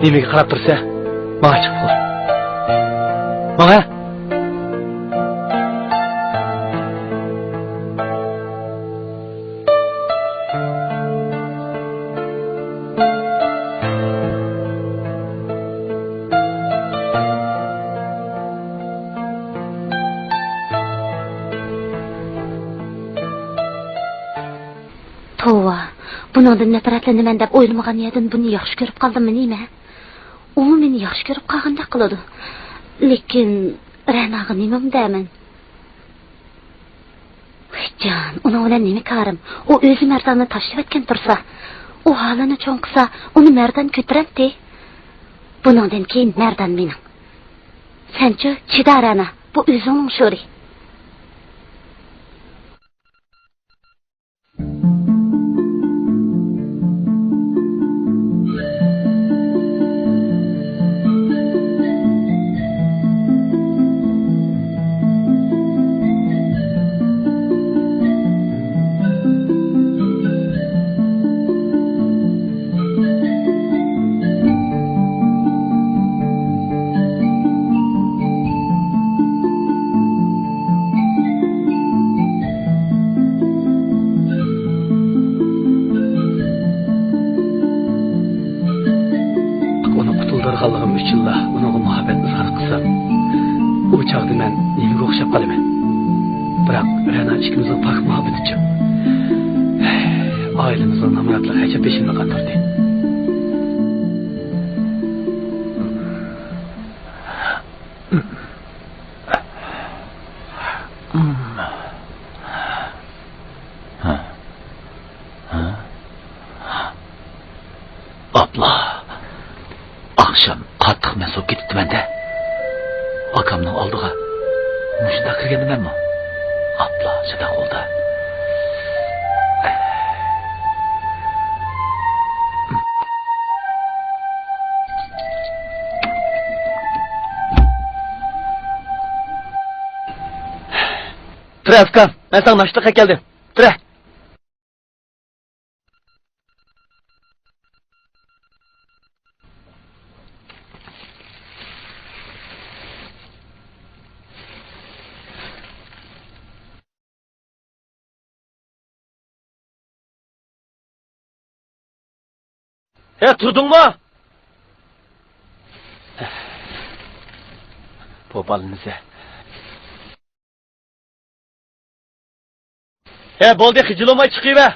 نېمىگە قاراپ تۇرسەن؟ ماڭا چىقىپ قوي. ماڭا! توۋا، بۇنىڭدىن نەپرەتلىنىمەن دەپ ئويلىمىغان يەردىن بۇنى ياخشى كۆرۈپ قالدىممۇ نېمە؟ ئۇمۇ مېنى ياخشى كۆرۈپ قالغاندەك قىلىدۇ. لېكىن رەناغا نېمە دەيمەن؟ ۋايجان، ئۇنىڭ بىلەن نېمە كارىم؟ ئۇ ئۆزى مەرداننى تاشلىۋەتكەن تۇرسا، ئۇ ھالىنى چوڭ قىلسا، ئۇنى مەردان كۆتۈرەتتى. بۇنىڭدىن كېيىن مەردان مېنىڭ. سەنچۇ، چىدا رەنا، بۇ ئۆزۈڭنىڭ شورى. ئۇنى قۇتۇلدۇرغانلىقىم ئۈچۈنلا ئۇنىڭغا مۇھەببەت ئىزھار قىلسام، ئۇ چاغدا مەن نېمىگە ئوخشاپ قالىمەن؟ بىراق رەنا ئىككىمىزنىڭ پاك مۇھەببىتىچۇ؟ ئائىلىمىزنىڭ نامراتلىقى ئەجەب بېشىمنى قاتۇردى. ئاپلا، ئاخشام قاتتىق مەست بولۇپ كېتىپتىمەن-دە. ئاكامنىڭ ئالدىغا مۇشۇنداق كىرگەندىمەنمۇ؟ ئاپلا، شۇنداق بولدى. تۇرە، ئۇكام، مەن ساڭا ناشتىلىققا كەلدىم. تۇرە. ھە، تۇردۇڭمۇ؟ بۇ بالىنى سە. ھە، بولدى، خىجىل بولماي چىقىۋەر.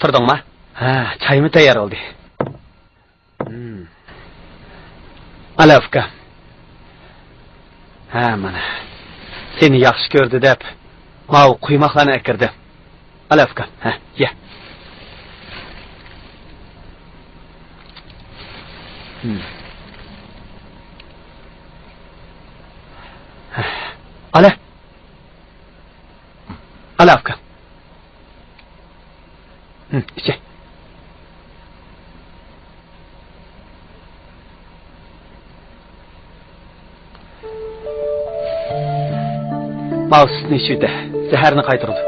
تۇردۇڭما؟ ھە، چايمۇ تەييار بولدى. ئالا ئۇكام. ھە، مانا. سېنى ياخشى كۆردى دەپ، ماۋۇ قۇيماقلارنى ئەكىردىم. ئالا ئۇكام، ھە، يە. ئالا. ئالا ئۇكام. ھە، ئىچە. ماۋۇ سۈتنى ئىچىۋېتە، زەھەرنى قايتۇرىدۇ.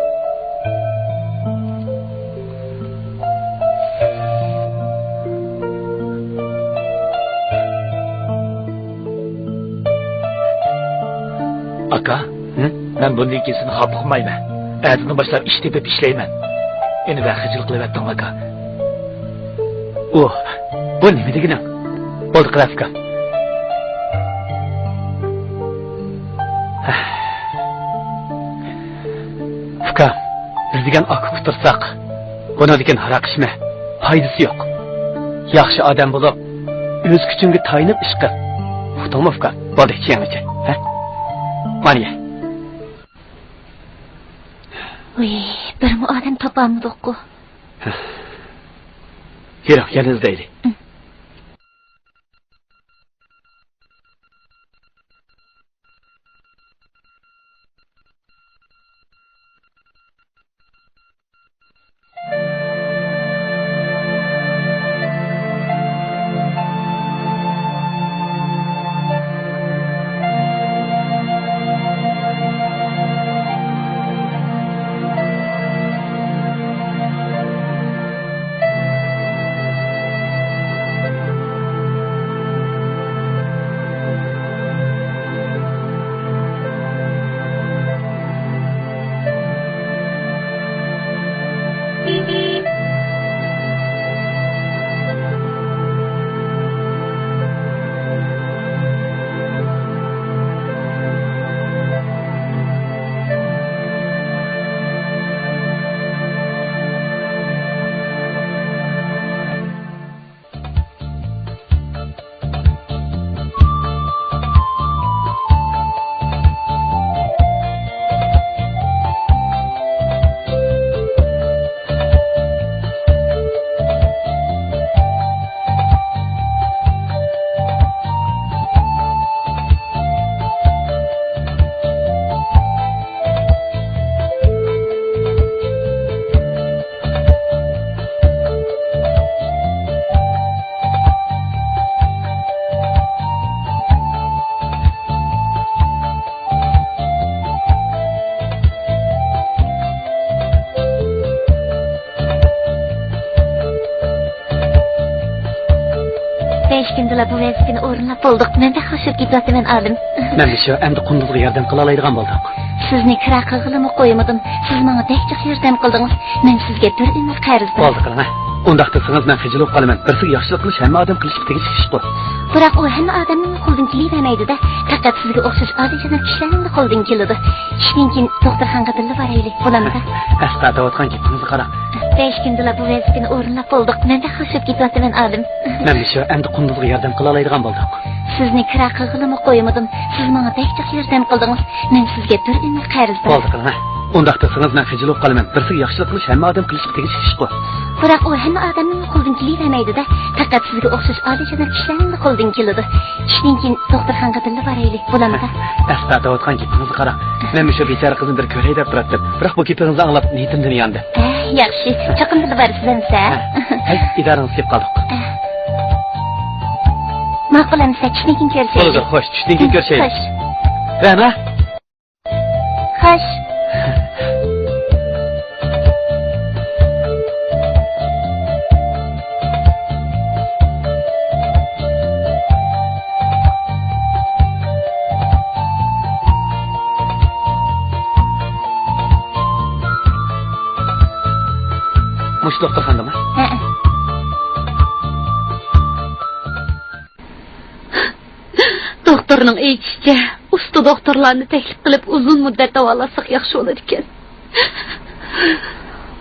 ئاكا، ھە؟ مەن بۇندىن كېيىن سېنى خاپا قىلمايمەن. ئەتىدىن باشلاپ ئىش تېپىپ ئىشلەيمەن. ئېنى ۋە خىجىل قىلىۋەتتىڭ، ئاكا. ئۇ، بۇ نېمە دېگىنىڭ؟ بولدى، قىلە ئۇكام. ئۇكام، بىز دېگەن ئاكا ئۇقتۇرساق، بۇنىڭدىن كېيىن ھاراق ئىچمە. پايدىسى يوق. ياخشى ئادەم بولۇپ، ئۆز كۈچۈڭگە تايىنىپ ئىش قىل. ئۇقتۇڭمۇ، ئۇكام؟ بولدى، چېيىڭنى ئىچە. ھە؟ مانا يە. ۋىي، بىرمۇ ئادەم تاپالمىدۇققۇ. يۈرۈڭ، يەنە ئىزدەيلى. بۇ ۋەزىپىنى ئورۇنلاپ بولدۇق. مەن بەك خۇش بولۇپ كېتىۋاتىمەن، ئالىم. مەن مۇشۇ ئەمدى قۇندۇزغا ياردەم قىلالايدىغان بولدۇق. سىزنى كىرا قىلغىلىمۇ قويمىدىم. سىز ماڭا بەك جىق ياردەم قىلدىڭىز. مەن سىزگە بىر ئۆمۈر قەرزدار. بولدى قىلىڭ، ھە. ئۇنداق دېسىڭىز، مەن خىجىل بولۇپ قالىمەن. بىرسىگە ياخشىلىق قىلىش ھەممە ئادەمگە قىلىشقا تېگىشلىك ئىشقۇ. بىراق ئۇ ھەممە ئادەمنىڭ قولىدىن كېلىۋەرمەيدۇ-دە. پەقەت سىزگە ئوخشاش ئالىيجاناب كىشىلەرنىڭلا قولىدىن كېلىدۇ. چۈشتىن كېيىن دوختۇرخانىغا بىللە بارايلى، بولامدۇ؟ ئەسقەر دەۋاتقان گېپىڭىزنى قاراڭ. بەش كۈندىلا بۇ ۋەزىپىنى ئورۇنلاپ بولدۇق. مەن بەك خۇش بولۇپ كېتىۋاتىمەن، ئالىم. مەن مۇشۇ ئەمدى قۇندۇزغا ياردەم قىلالايدىغان بولدۇق. سىزنى كىرا قىلغىلىمۇ قويمىدىم. سىز ماڭا بەك جىق ياردەم قىلدىڭىز. مەن سىزگە بىر ئۆمۈر قەرزدار. بولدى قىلىڭ، ھە. ئۇنداق دېسىڭىز، مەن خىجىل بولۇپ قالىمەن. بىرسىگە ياخشىلىق قىلىش ھەممە ئادەمگە قىلىشقا تېگىشلىك ئىشقۇ. بىراق ئۇ ھەممە ئادەمنىڭ قولىدىن كېلىۋەرمەيدۇ-دە. پەقەت سىزگە ئوخشاش ئالىيجاناب كىشىلەرنىڭلا قولىدىن كېلىدۇ. چۈشتىن كېيىن دوختۇرخانىغا بىللە بارايلى، بولامدۇ؟ ئەسقەر دەۋاتقان گېپىڭىزنى قاراڭ. مەن مۇشۇ بىچارە قىزنى بىر كۆرەي دەپ تۇراتتىم. بىراق بۇ گېپىڭىزنى ئاڭلاپ نىيىتىمدىن ياندىم. ھە، ياخشى. چوقۇم بىللە بارىسىز ئەمىسە. ھە. ھەي، ئىدارىڭىزگە كېلىپ قالدۇق. ھە. ماقۇل ئەمىسە، چۈشتىن كېيىن كۆرۈشەيلى. بولىدۇ، خوش، چۈشتىن كېيىن كۆرۈشەيلى. خوش. رەنا. خوش. مۇشۇ دوختۇرخانىدىمۇ؟ ھەئە. دوختۇرنىڭ ئېيتىشىچە، ئۇستا دوختۇرلارنى تەكلىپ قىلىپ، ئۇزۇن مۇددەت داۋالاتساق ياخشى بولىدىكەن.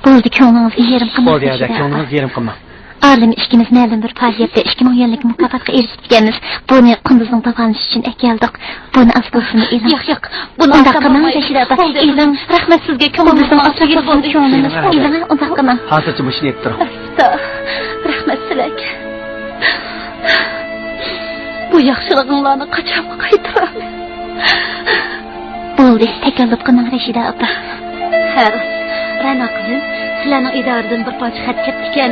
بولدى، كۆڭلىڭىزگە يېرىم قىلماڭ، بولدى، ھەدە، رەشىدە ئاپا. كۆڭلىڭىزگە يېرىم قىلماڭ. ئالىم ئىككىمىز مەلۇم بىر پائالىيەتتە ئىككى مىڭ يۈەنلىك مۇكاپاتقا ئېرىشىپتىكەنمىز. بۇنى قۇندۇزنىڭ داۋالىنىشى ئۈچۈن ئەكەلدۇق. بۇنى ئاز بولسىمۇ ئېلىڭ. ياق، ياق، بۇنى ئۇنداق قىلماڭ، رەشىدە ئاپا. بولدى، ئېلىڭ. رەھمەت سىزگە، كۆڭلىڭىزنىڭ ئاچلىقى بولدى. ئېلىڭ، ئۇنداق قىلماڭ. ھازىرچە مۇشۇنى ئېلىپ تۇرۇڭ. ئاستا، رەھمەت سىلەرگە. بۇ ياخشىلىقىڭلارنى قاچانغا قايتۇرارمەن؟ بولدى، تەكەللۇپ قىلماڭ، رەشىدە ئاپا. ھە، راست. رەنا قىزىم، سىلەرنىڭ ئىدارىدىن بىر پارچە خەت كەپتىكەن.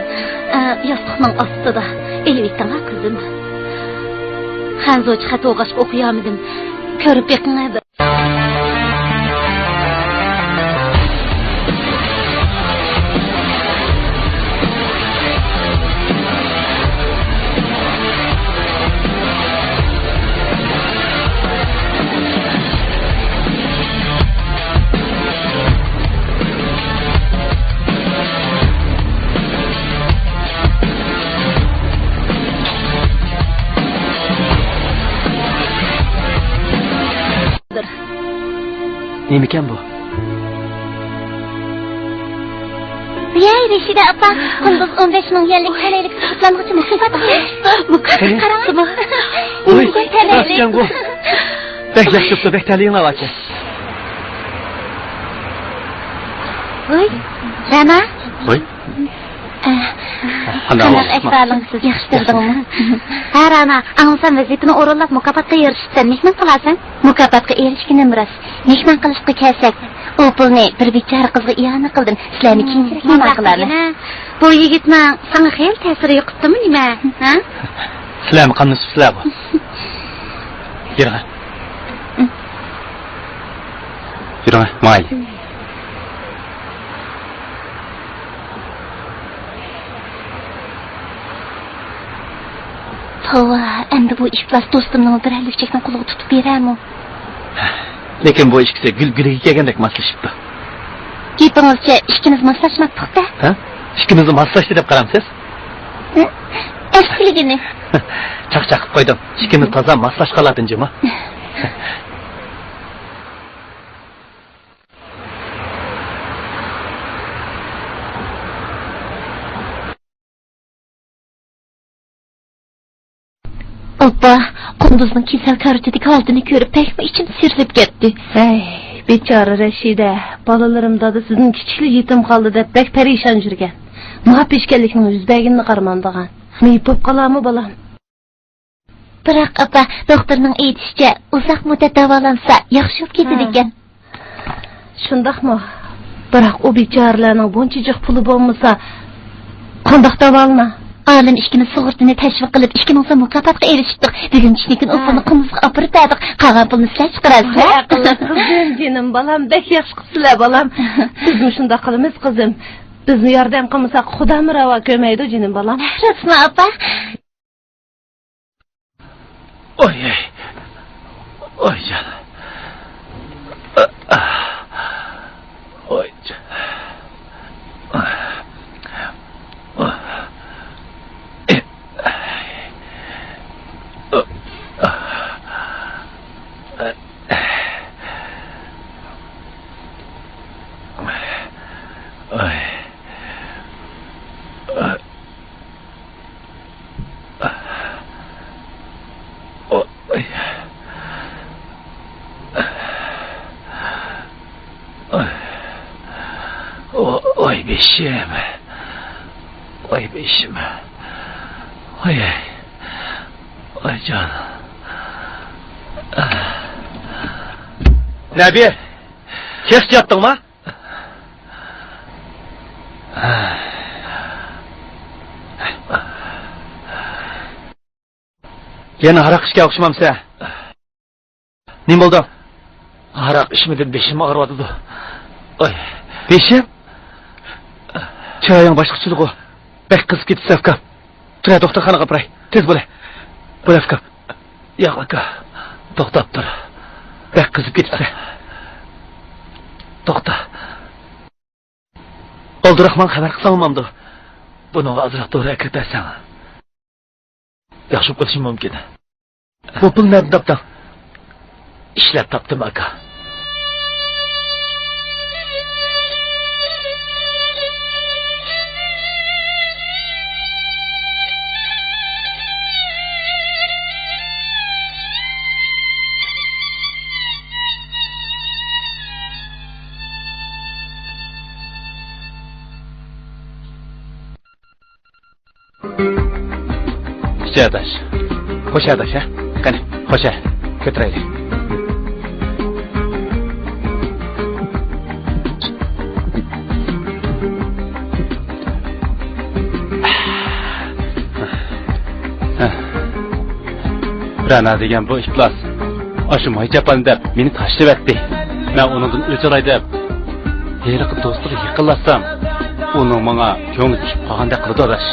ئە، ياستۇقنىڭ ئاستىدا. ئېلىۋېتىڭلار، قىزىم. خەنزۇچە خەت بولغاچقا ئوقۇيالمىدىم. كۆرۈپ بېقىڭە بىر. نېمىكەن بۇ؟ ۋىيەي، رەشىدە ئاپا، قۇندۇز ئون بەش مىڭ يۈەنلىك تەلەيلىك سۇغۇرتىلانغۇچى مۇكاپاتقا ئېرىشىپتۇ. مۇكاپات قېنى؟ قاراڭ. ۋوي، راستكەنغۇ. بەك ياخشى بوپتۇ، بەك تەلىيىڭلار باركەن. ۋوي، رەنا. ۋوي. قانداق ئەھۋالىڭ؟ ياخشى تۇردۇڭمۇ؟ ھە، رەنا، ئاڭلىسام ۋەزىپىنى ئورۇنلاپ مۇكاپاتقا ئېرىشىپسەن، مېھمان قىلارسەن؟ مۇكاپاتقا ئېرىشكىنىم راست. مېھمان قىلىشقا كەلسەك، ئۇ پۇلنى بىر بىچارە قىزغا ئىئانە قىلدىم. سىلەرنى كېيىنچىرەك مېھمان قىلارمەن. بۇ يىگىتنىڭ ساڭا خېلى تەسىرى يۇقۇپتىمۇ نېمە؟ ھە؟ سىلەرمۇ قاملىشىپسىلەر بۇ. يۈرۈڭ. يۈرۈڭ، ماڭايلى. توۋا، ئەمدى بۇ ئىپلاس دوستۇمنىڭ بىرەر لۈكچەكنىڭ قۇلىغا تۇتۇپ بېرەرمۇ؟ لېكىن بۇ ئىككىسى گۈل گۈلىگە كەلگەندەك ماسلىشىپتۇ. گېپىڭىزچە، ئىككىمىز ماسلاشماپتۇق-دە. ھە؟ ئىككىمىزمۇ ماسلاشتى دەپ قارامسىز؟ ئەسلىگىنى. چاقچاق قىلىپ قويدۇم. ئىككىمىز تازا ماسلاشقانلاردىن جۇمۇ. ئاپا، قۇندۇزنىڭ كېسەل كارىۋىتىدىكى ھالىتىنى كۆرۈپ بەكمۇ ئىچىم سىيرىلىپ كەتتى. ھەي، بىچارە رەشىدە، بالىلىرىم دادىسىدىن كىچىكلا يېتىم قالدى دەپ بەك پەرىشان يۈرگەن. مۇھەببەت ئىكەنلىكنىڭ يۈز بەرگىنىنى قارىمامدىغان. مېيىپ بولۇپ قالارمۇ بالام؟ بىراق ئاپا، دوختۇرنىڭ ئېيتىشىچە، ئۇزاق مۇددەت داۋالانسا ياخشى بولۇپ كېتىدىكەن. شۇنداقمۇ؟ بىراق ئۇ بىچارىلەرنىڭ بۇنچە جىق پۇلى بولمىسا، قانداق داۋالىنا؟ ئالىم ئىككىمىز سۇغۇرتىنى تەشۋىق قىلىپ، ئىككى مىڭ سوم مۇكاپاتقا ئېرىشىپتۇق. بۈگۈن چۈشتىن كېيىن ئۇ پۇلنى قۇمۇزغا ئاپىرىپ بەردۇق. قالغان پۇلنى سىلەر چىقىرارسىلەر. ۋاي ئەقىللىق قىزىم، جېنىم بالام، بەك ياخشى قىپسىلەر بالام. بىزمۇ شۇنداق قىلىمىز قىزىم. بىزمۇ ياردەم قىلمىساق خۇدامۇ راۋا كۆرمەيدۇ جېنىم بالام. راستمۇ ئاپا؟ ئوي، ئوي. ئوي جان. ئوي جان. ۋاي بېشىم. ۋاي بېشىم. ۋاي، ۋاي جان. نەبى، تېخىچە ياتتىڭما؟ يەنە ھاراق ئىچكەن ئوخشىمامسەن؟ نېمە بولدۇڭ؟ ھاراق ئىچمىدىم، بېشىم ئاغرىۋاتىدۇ. ئاي. بېشىم؟ چىرايىڭ باشقىچىلىغۇ. بەك قىزىپ كېتىپسەن، ئۇكام. تۇرە، دوختۇرخانىغا ئاپىراي. تېز بولە. بولە، ئۇكام. ياق، ئاكا. توختاپ تۇر. بەك قىزىپ كېتىپسەن. توختا. ئالدىراقماڭ، خەۋەر قىلساڭ بولمامدۇ؟ بۇنىڭغا ئازراق دورا ئەكىرىپ بەرسەڭ. ياخشى بولۇپ قېلىشى مۇمكىن. بۇ پۇل نەدىن تاپتىڭ؟ ئىشلەپ تاپتىم، ئاكا. ئىچە ئاداش. خوش ئاداش، ھە؟ قېنى، خوش، ھە. كۆتۈرەيلى. رەنا دېگەن بۇ ئىپلاس ئاشۇ ماي چاپان دەپ مېنى تاشلىۋەتتى. مەن ئۇنىڭدىن ئۆچ ئالاي دەپ ھېلىقى دوستىغا يېقىنلاشسام، ئۇنىڭ ماڭا كۆڭلى چۈشۈپ قالغاندەك قىلىدۇ، ئاداش.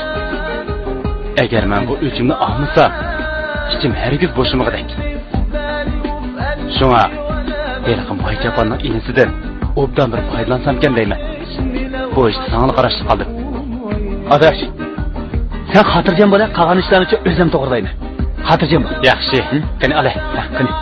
ئەگەر مەن بۇ ئۆچۈمنى ئالمىسام، ئىچىم ھەرگىز بوشىمىغۇدەك. شۇڭا ھېلىقى ماي چاپاننىڭ ئىنىسىدىن ئوبدان بىر پايدىلانسامكەن دەيمەن. بۇ ئىشتا ساڭىلا قاراشلىق قالدىم. ئاداش، سەن خاتىرجەم بول، قالغان ئىشلارنىچۇ ئۆزۈم توغرىلايمەن. خاتىرجەم بول. ياخشى. ھە؟ قېنى، ئالاي. ھە، قېنى.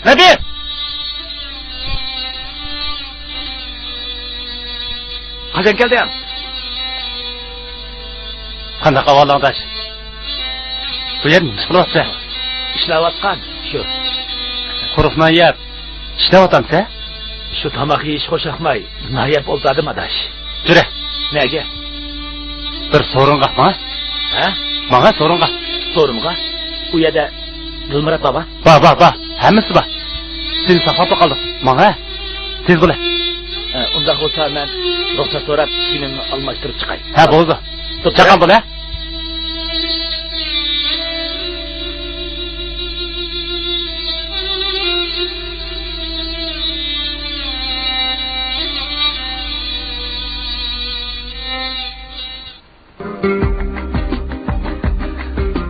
نەبى! قاچان كەلدىڭ؟ قانداق ئەھۋالىڭ، ئاداش؟ بۇ يەردە نېمە ئىش قىلىۋاتىسەن؟ ئىشلەۋاتقان شۇ. قۇرۇق نان يەپ، ئىشلەۋاتامسەن؟ شۇ تاماق يېيىش خۇشياقماي، نان يەپ ئولتۇردۇم، ئاداش. يۈرە. نەگە؟ بىر سورۇنغا ماڭا. ھە؟ ماڭا سورۇنغا. سورۇنغا؟ ئۇ يەردە دىلمۇرات بارمۇ؟ بار، بار، بار. ھەممىسى بار. سېنى ساقلاپلا قالدۇق. ماڭا. تېز بول. ھە، ئۇنداق بولسا مەن رۇخسەت سوراپ كىيىمىمنى ئالماشتۇرۇپ چىقاي. ھە، بولدى. چاققان بول، ھە؟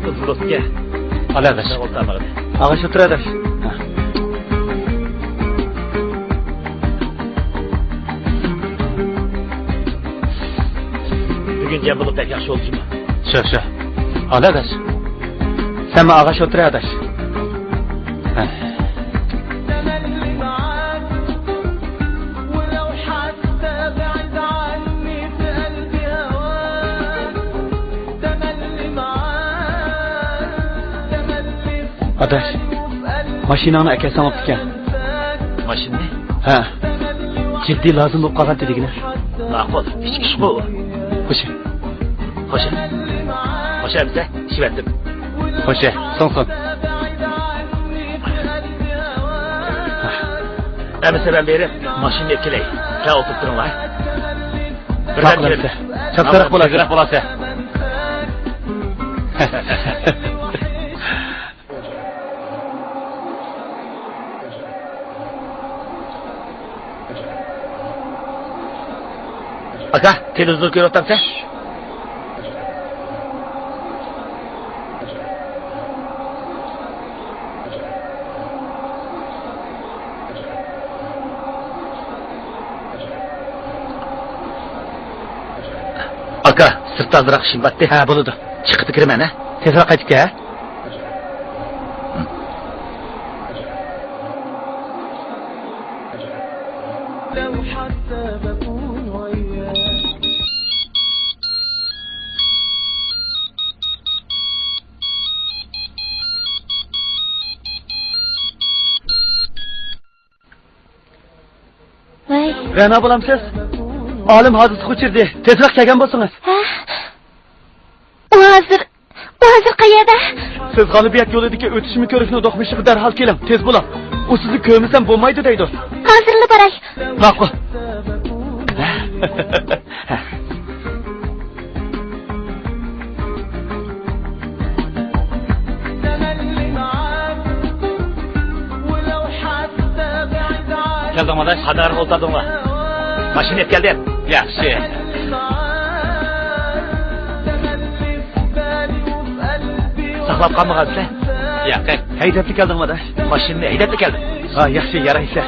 ئۇزۇن بوپتىكەن. ئالە، ئاداش. ئاغاش ئولتۇر، ئاداش. بۈگۈن جەم بولۇپ بەك ياخشى بولدى جۇمۇ. شۇ، شۇ. ئالە، ئاداش. سەن مانا ئاغاش ئولتۇر، ئاداش. ھە. ئاداش، ماشىناڭنى ئەكەلسەڭ بوپتىكەن. ماشىنىنى؟ ھە. جىددىي لازىم بولۇپ قالغانتى دېگىنە. ماقۇل، ئىچ ئىشقۇ. خوش. خوش. خوش ئەمىسە، ئىچىۋەتتىم. خوش، سوڭ، سوڭ. ئەمىسە مەن بېرىپ ماشىنىنى ئەكىلەي. سەن ئولتۇرۇپ تۇرۇڭلار. بىردەم كېلىمىز. چاپسانراق بولاسەن. تېزرەك بولاسەن. ئاكا، تېلېۋىزور كۆرۈۋاتامسەن؟ ئاكا، سىرتتا ئازراق ئىشىم بارتتى. ھە، بولىدۇ. چىقىپ كىرىمەن، ھە؟ تېزراق قايتىپ كەل، ھە؟ ۋەي. رەنا بالامسىز؟ ئالىم ھادىسىگە ئۇچرىدى. تېزراق كەلگەن بولسىڭىز. ھە؟ ئۇ ھازىر، ئۇ ھازىر قەيەردە؟ سىز غالىبىيەت يولىدىكى ئۆتۈشمە كۆرۈكنىڭ دوقمۇشىغا دەرھال كېلىڭ. تېز بولۇڭ. ئۇ سىزنى كۆرمىسەم بولمايدۇ دەيدۇ. ھازىرلا باراي. ماقۇل. كەلدىڭمۇ ئاداش؟ قاتارغا ئولتۇردۇڭلار. ماشىنا ئېلىپ كەلدىم. ياخشى. ساقلاپ قالمىغانسىلەر؟ ياق، ھەيدەپلا كەلدىڭمۇ ئاداش؟ ماشىنىنى ھەيدەپلا كەلدىم. ھا، ياخشى، يارايسىلەر.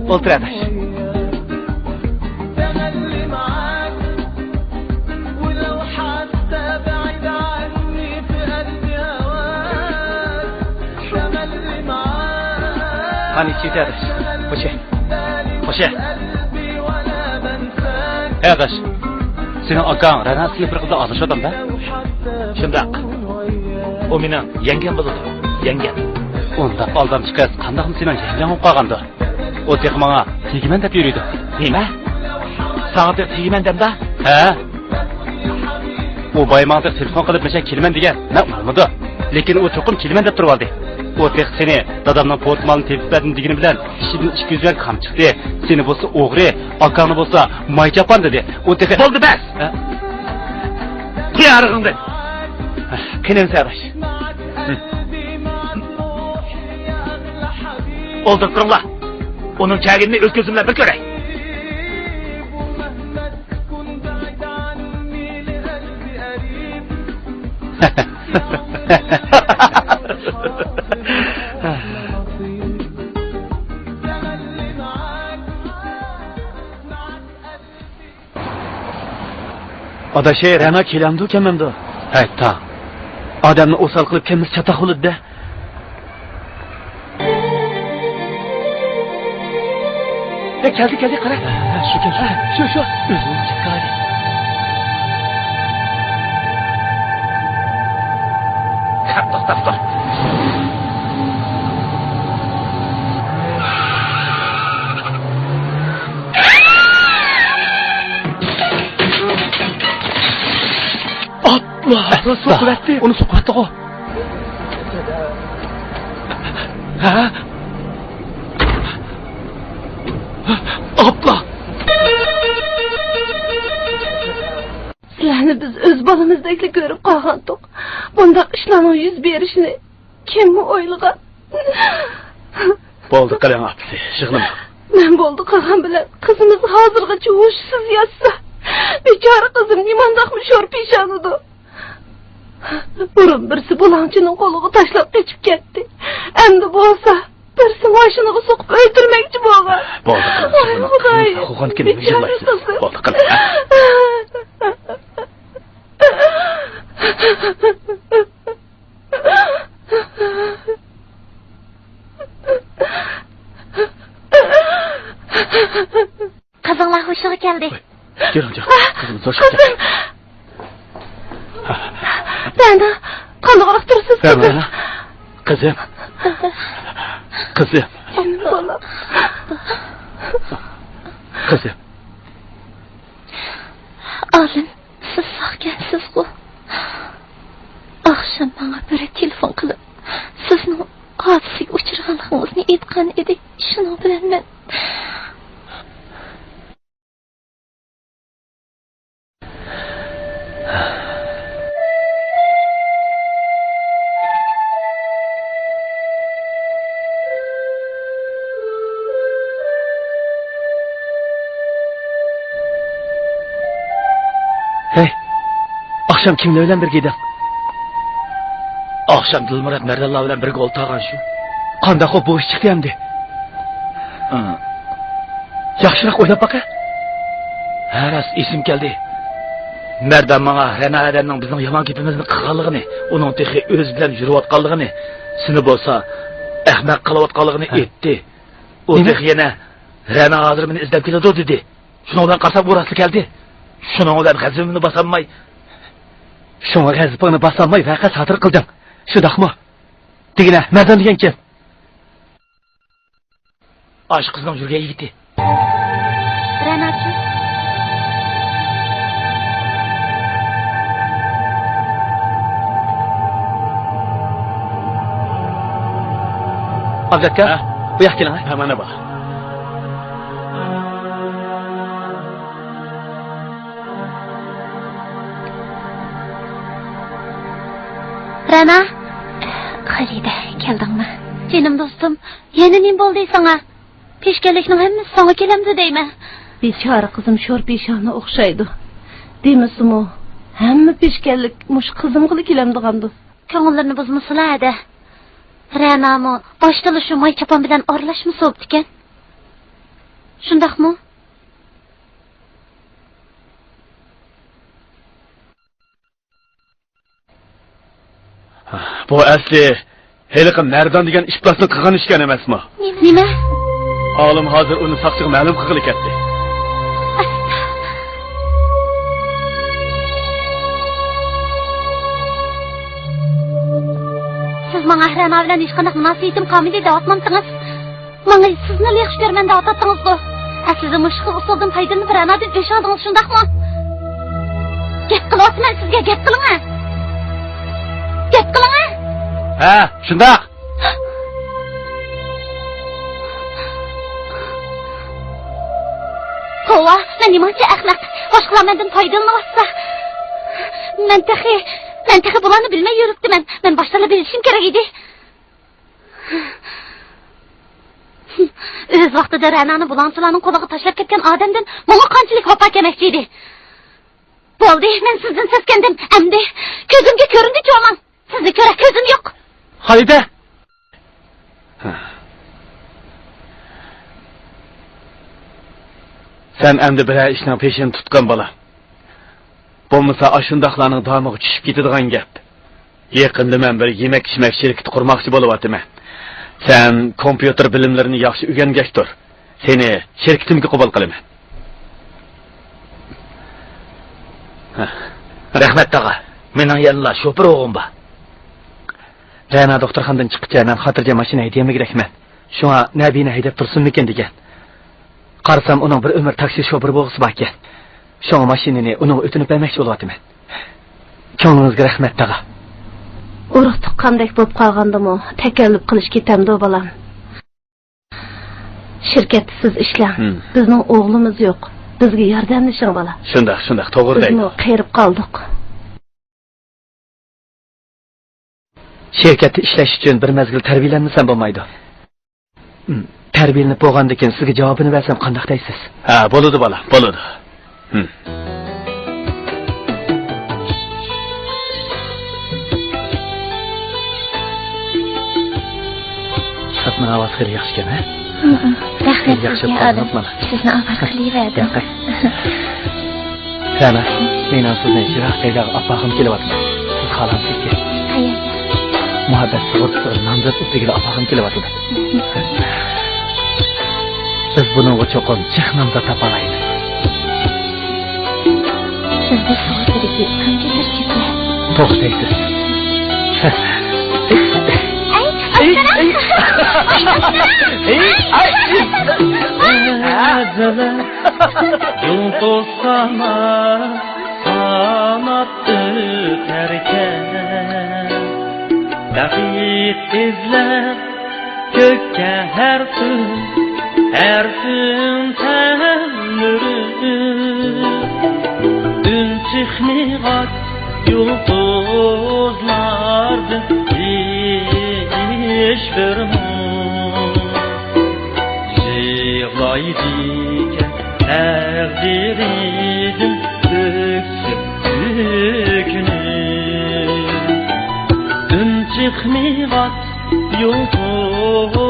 ئولتۇر ئاداش. قان ئىچىدە ئاداش. خوشە. خوشە. ھەي ئاداش، سېنىڭ ئاكاڭ رەنا ئىسىملىك بىر قىز بىلەن ئازلىشىۋاتامدا؟ شۇنداق. ئۇ مېنىڭ يەڭگەم بولىدۇ، يەڭگەم. ئۇنداق ئالدامچى قىز قانداقمۇ سېنىڭ يەڭگەڭ بولۇپ قالغاندۇ؟ ئۇ تېخى ماڭا تېگىمەن دەپ يۈرىدۇ. نېمە؟ ساڭا تېخى تېگىمەن دەمدا؟ ھە؟ ئۇ بايا ماڭا تېخى تېلېفون قىلىپ، مەن كېلىمەن دېگەن. مەن ئۇنىمىدىم. لېكىن ئۇ چوقۇم كېلىمەن دەپ تۇرۇۋالدى. ئۇ تېخى سېنى دادامنىڭ پورتمالىنى تېپىپ بەردىم دېگىنى بىلەن ئىچىدىن ئىككى يۈز يۈەن كام چىقتى. سېنى بولسا ئوغرى، ئاكاڭنى بولسا ماي چاپان دېدى. ئۇ تېخى بولدى، بەس! ھە؟ قويارىغىڭدىن! قېنى ئەمىسە ئاداش. ئولتۇرۇپ تۇرۇڭلار. ئۇنىڭ كەلگىنىنى ئۆز كۆزۈم بىلەن بىر كۆرەي. ئاداش، رەنا كېلەمدۇ، كەلمەمدۇ؟ ھەي، تا. ئادەمنى ئوسال قىلىپ كەلمىسە چاتاق بولىدۇ-دە. ئە، كەلدى، كەلدى، قارا. ھە، شۇ، شۇ. شۇ، شۇ. ئۆزىنىڭ چىققانى. توختاپ تۇر. ئاپلا! ئۇنى سوقۇۋەتتى. ئۇنى سوقۇۋەتتىغۇ. ھە؟ ئاپلا! سىلەرنى بىز ئۆز بالىمىزدەكلا كۆرۈپ قالغانتۇق. بۇنداق ئىشلارنىڭ يۈز بېرىشىنى كىممۇ ئويلىغان؟ بولدى قىلىڭ ئاپىسى، يىغلىماڭ. مەن بولدى قىلغان بىلەن قىزىمىز ھازىرغىچە ھوشسىز ياتسا، بىچارە قىزىم نېمانداقمۇ شور پېشانىدۇ. بۇرۇن بىرسى بۇلاڭچىنىڭ قولىغا تاشلاپ قېچىپ كەتتى. ئەمدى بولسا بىرسى ماشىنىغا سوقۇپ ئۆلتۈرمەكچى بولغان. بولدى قىلىڭ، ۋاي، يىغلىماڭ. قىزىم ساقلىغانكىن بىچارە يىغلايسىز. قىزىم. بولدى قىلىڭ. قىزىڭلار ھوشىغا كەلدى. كېلىڭ، قىزىم، ھوشىغا كەلدى. رەنا، قانداق ئۇرۇق تۇرسىز، قىزىم؟ قىزىم. قىزىم. جېنىم بالام. قىزىم. ئالىم، سىز ساقكەنسىزغۇ؟ ئاخشام ماڭا بىرى تېلېفون قىلىپ، سىزنىڭ ھادىسىگە ئۇچرىغانلىقىڭىزنى ئېيتقان ئىدى. شۇنىڭ بىلەن مەن ھەي، ئاخشام كىملەر بىلەن بىرگە ئىدىڭ؟ ئاخشام دىلمۇرات مەردانلار بىلەن بىرگە ئولتۇرغان شۇ. قانداققۇ بۇ ئىش چىقتى ئەمدى؟ ھە. ياخشىراق ئويلاپ باقە. ھە، راست، ئېسىمگە كەلدى. مەردان ماڭا رەنا ئادەمنىڭ بىزنىڭ يامان گېپىمىزنى قىلغانلىقىنى، ئۇنىڭ تېخى ئۆزى بىلەن يۈرۈۋاتقانلىقىنى، سېنى بولسا ئەخمەق قىلىۋاتقانلىقىنى ھە. ئېيتتى. ئۇ نېمە؟ تېخى يەنە رەنا ھازىر مېنى ئىزدەپ كېلىدۇ دېدى. شۇنىڭ بىلەن قارىسام ئۇ راستلا كەلدى. شۇنىڭ بىلەن غەزىپىمنى باسالماي. شۇڭا غەزىپىڭنى باسالماي ۋەقە سادىر قىلدىڭ. شۇنداقمۇ؟ دېگىنە، مەردان دېگەن كىم؟ ئاشۇ قىزنىڭ يۈرگەن يىگىتى. رەناچۇ. ئابلەتكە، ھە؟ بۇ ياققا كېلىڭ، ھە؟ ھە، مانا بار. رەنا. خەرىدە، كەلدىڭمۇ؟ جېنىم دوستۇم، يەنە نېمە بولدى ساڭا؟ پېشكەللىكنىڭ ھەممىسى ساڭا كېلەمدۇ دەيمەن. بىچارە قىزىم شور پېشانە ئوخشايدۇ. دېمىسىمۇ، ھەممە پېشكەللىك مۇشۇ قىزىمغىلا كېلەمدىغاندۇ. كۆڭۈللىرىنى بۇزمىسىلا ھەدە. رەنامۇ باشتىلا شۇ ماي چاپان بىلەن ئارىلاشمىسا بوپتىكەن. شۇنداقمۇ؟ بۇ ئەسلى ھېلىقى مەردان دېگەن ئىپلاسنىڭ قىلغان ئىشى ئىكەن ئەمەسمۇ؟ نېمە؟ ئالىم ھازىر ئۇنى ساقچىغا مەلۇم قىلغىلى كەتتى. سىز ماڭا رەنا بىلەن ھېچقانداق مۇناسىۋىتىم قالمىدى دەۋاتمامتىڭىز؟ ماڭا سىزنىلا ياخشى كۆرىمەن دەۋاتاتتىڭىزغۇ؟ ئەسلىدە مۇشۇ خىل ئۇسۇلدىن پايدىلىنىپ رەنادىن ئۆچ ئالدىڭىز، شۇنداقمۇ؟ گەپ قىلىۋاتىمەن سىزگە، گەپ قىلىڭە! گەپ قىلىڭە! ھە، شۇنداق! توۋا، مەن نېمانچە ئەخمەق! باشقىلار مەندىن پايدىلىنىۋاتسا، مەن تېخى، مەن تېخى بۇلارنى بىلمەي يۈرۈپتىمەن. مەن باشتىلا بىلىشىم كېرەك ئىدى. ئۆز ۋاقتىدا رەنانى بۇلاڭچىلارنىڭ قولىغا تاشلاپ كەتكەن ئادەمدىن ماڭا قانچىلىك ۋاپا كەلمەكچى ئىدى. بولدى، مەن سىزدىن سەسكەندىم. ئەمدى كۆزۈمگە كۆرۈندى چوماڭ. سىزنى كۆرە كۆزۈم يوق. خالىدە! سەن ئەمدى بىرەر ئىشنىڭ پېشىنى تۇتقىن، بالا. بولمىسا ئاشۇنداقلارنىڭ دامىغا چۈشۈپ كېتىدىغان گەپ. يېقىندا مەن بىر يېمەك-ئىچمەك شىركىتى قۇرماقچى بولۇۋاتىمەن. سەن كومپيۇتېر بىلىملىرىنى ياخشى ئۆگەنگەچ تۇر. سېنى شىركىتىمگە قوبۇل قىلىمەن. رەھمەت، تاغا. مېنىڭ يەنىلا شوپۇر ئوغلۇم بار. رەنا دوختۇرخانىدىن چىققىچە مەن خاتىرجەم ماشىنا ھەيدىيەلمىگۈدەكمەن. شۇڭا نەبىنە ھەيدەپ تۇرسۇنمىكىن دېگەن. قارىسام، ئۇنىڭ بىر ئۆمۈر تاكسى شوپۇرى بولغۇسى باركەن. شۇڭا ماشىنىنى ئۇنىڭغا ئۆتۈنۈپ بەرمەكچى بولۇۋاتىمەن. كۆڭلىڭىزگە رەھمەت، تاغا. ئۇرۇق تۇغقاندەك بولۇپ قالغاندىمۇ تەكەللۇپ قىلىش كېتەمدۇ، بالام؟ شىركەتتە سىز ئىشلەڭ. ھىم. بىزنىڭ ئوغلىمىز يوق. بىزگە ياردەملىشىڭ، بالا. شۇنداق، شۇنداق، توغرا دەيدۇ. بىزمۇ قېرىپ قالدۇق. شىركەتتە ئىشلەش ئۈچۈن بىر مەزگىل تەربىيەلەنمىسەم بولمايدۇ. ھىم. تەربىيەلىنىپ بولغاندىن كېيىن سىزگە جاۋابىنى بەرسەم قانداق دەيسىز؟ ھە، بولىدۇ، بالا، بولىدۇ. ھىم. خەتنىڭ ئاۋازى خېلى ياخشىكەن، ھە؟ رەھمەت ياخشى سىزگە، قالدىڭىز ئادەم. مانا. سىزنى ئاۋارە قىلىۋەردىم. ياقەي. رەنا، مېنىڭ سىزنى يىراق جايلارغا ئاپارغۇم كېلىۋاتىدۇ. سىز خالامسىزكەن؟ قەيەرگە؟ مۇھەببەت سۇغۇرتىسىغا نامزات ئىزدىگىلى ئاپارغۇم كېلىۋاتىدۇ. بىز بۇنىڭغا چوقۇم جىق نامزات تاپالايمىز. سىزدە سۇغۇرتىدىكى قانچە بىر چېكە؟ توختايسىز. ئەي، ئەي، ئاچچىقراق. ئەي، ئەي. يۇلتۇز سامان ساناپ ئۆتەركەن، بەخت ئىزلەپ كۆككە ھەر كۈن، ھەر كۈن تەلمۈرۈپ. ئۈن چىقمىغاچ يۇلتۇزلاردىن ھېچبىرىمۇ، يىغلايدىكەن تەقدىرىدىن ئۆكسۈپ ئۆكۈنۈپ. ئۈن چىقمىغاچ يۇلتۇزلاردىن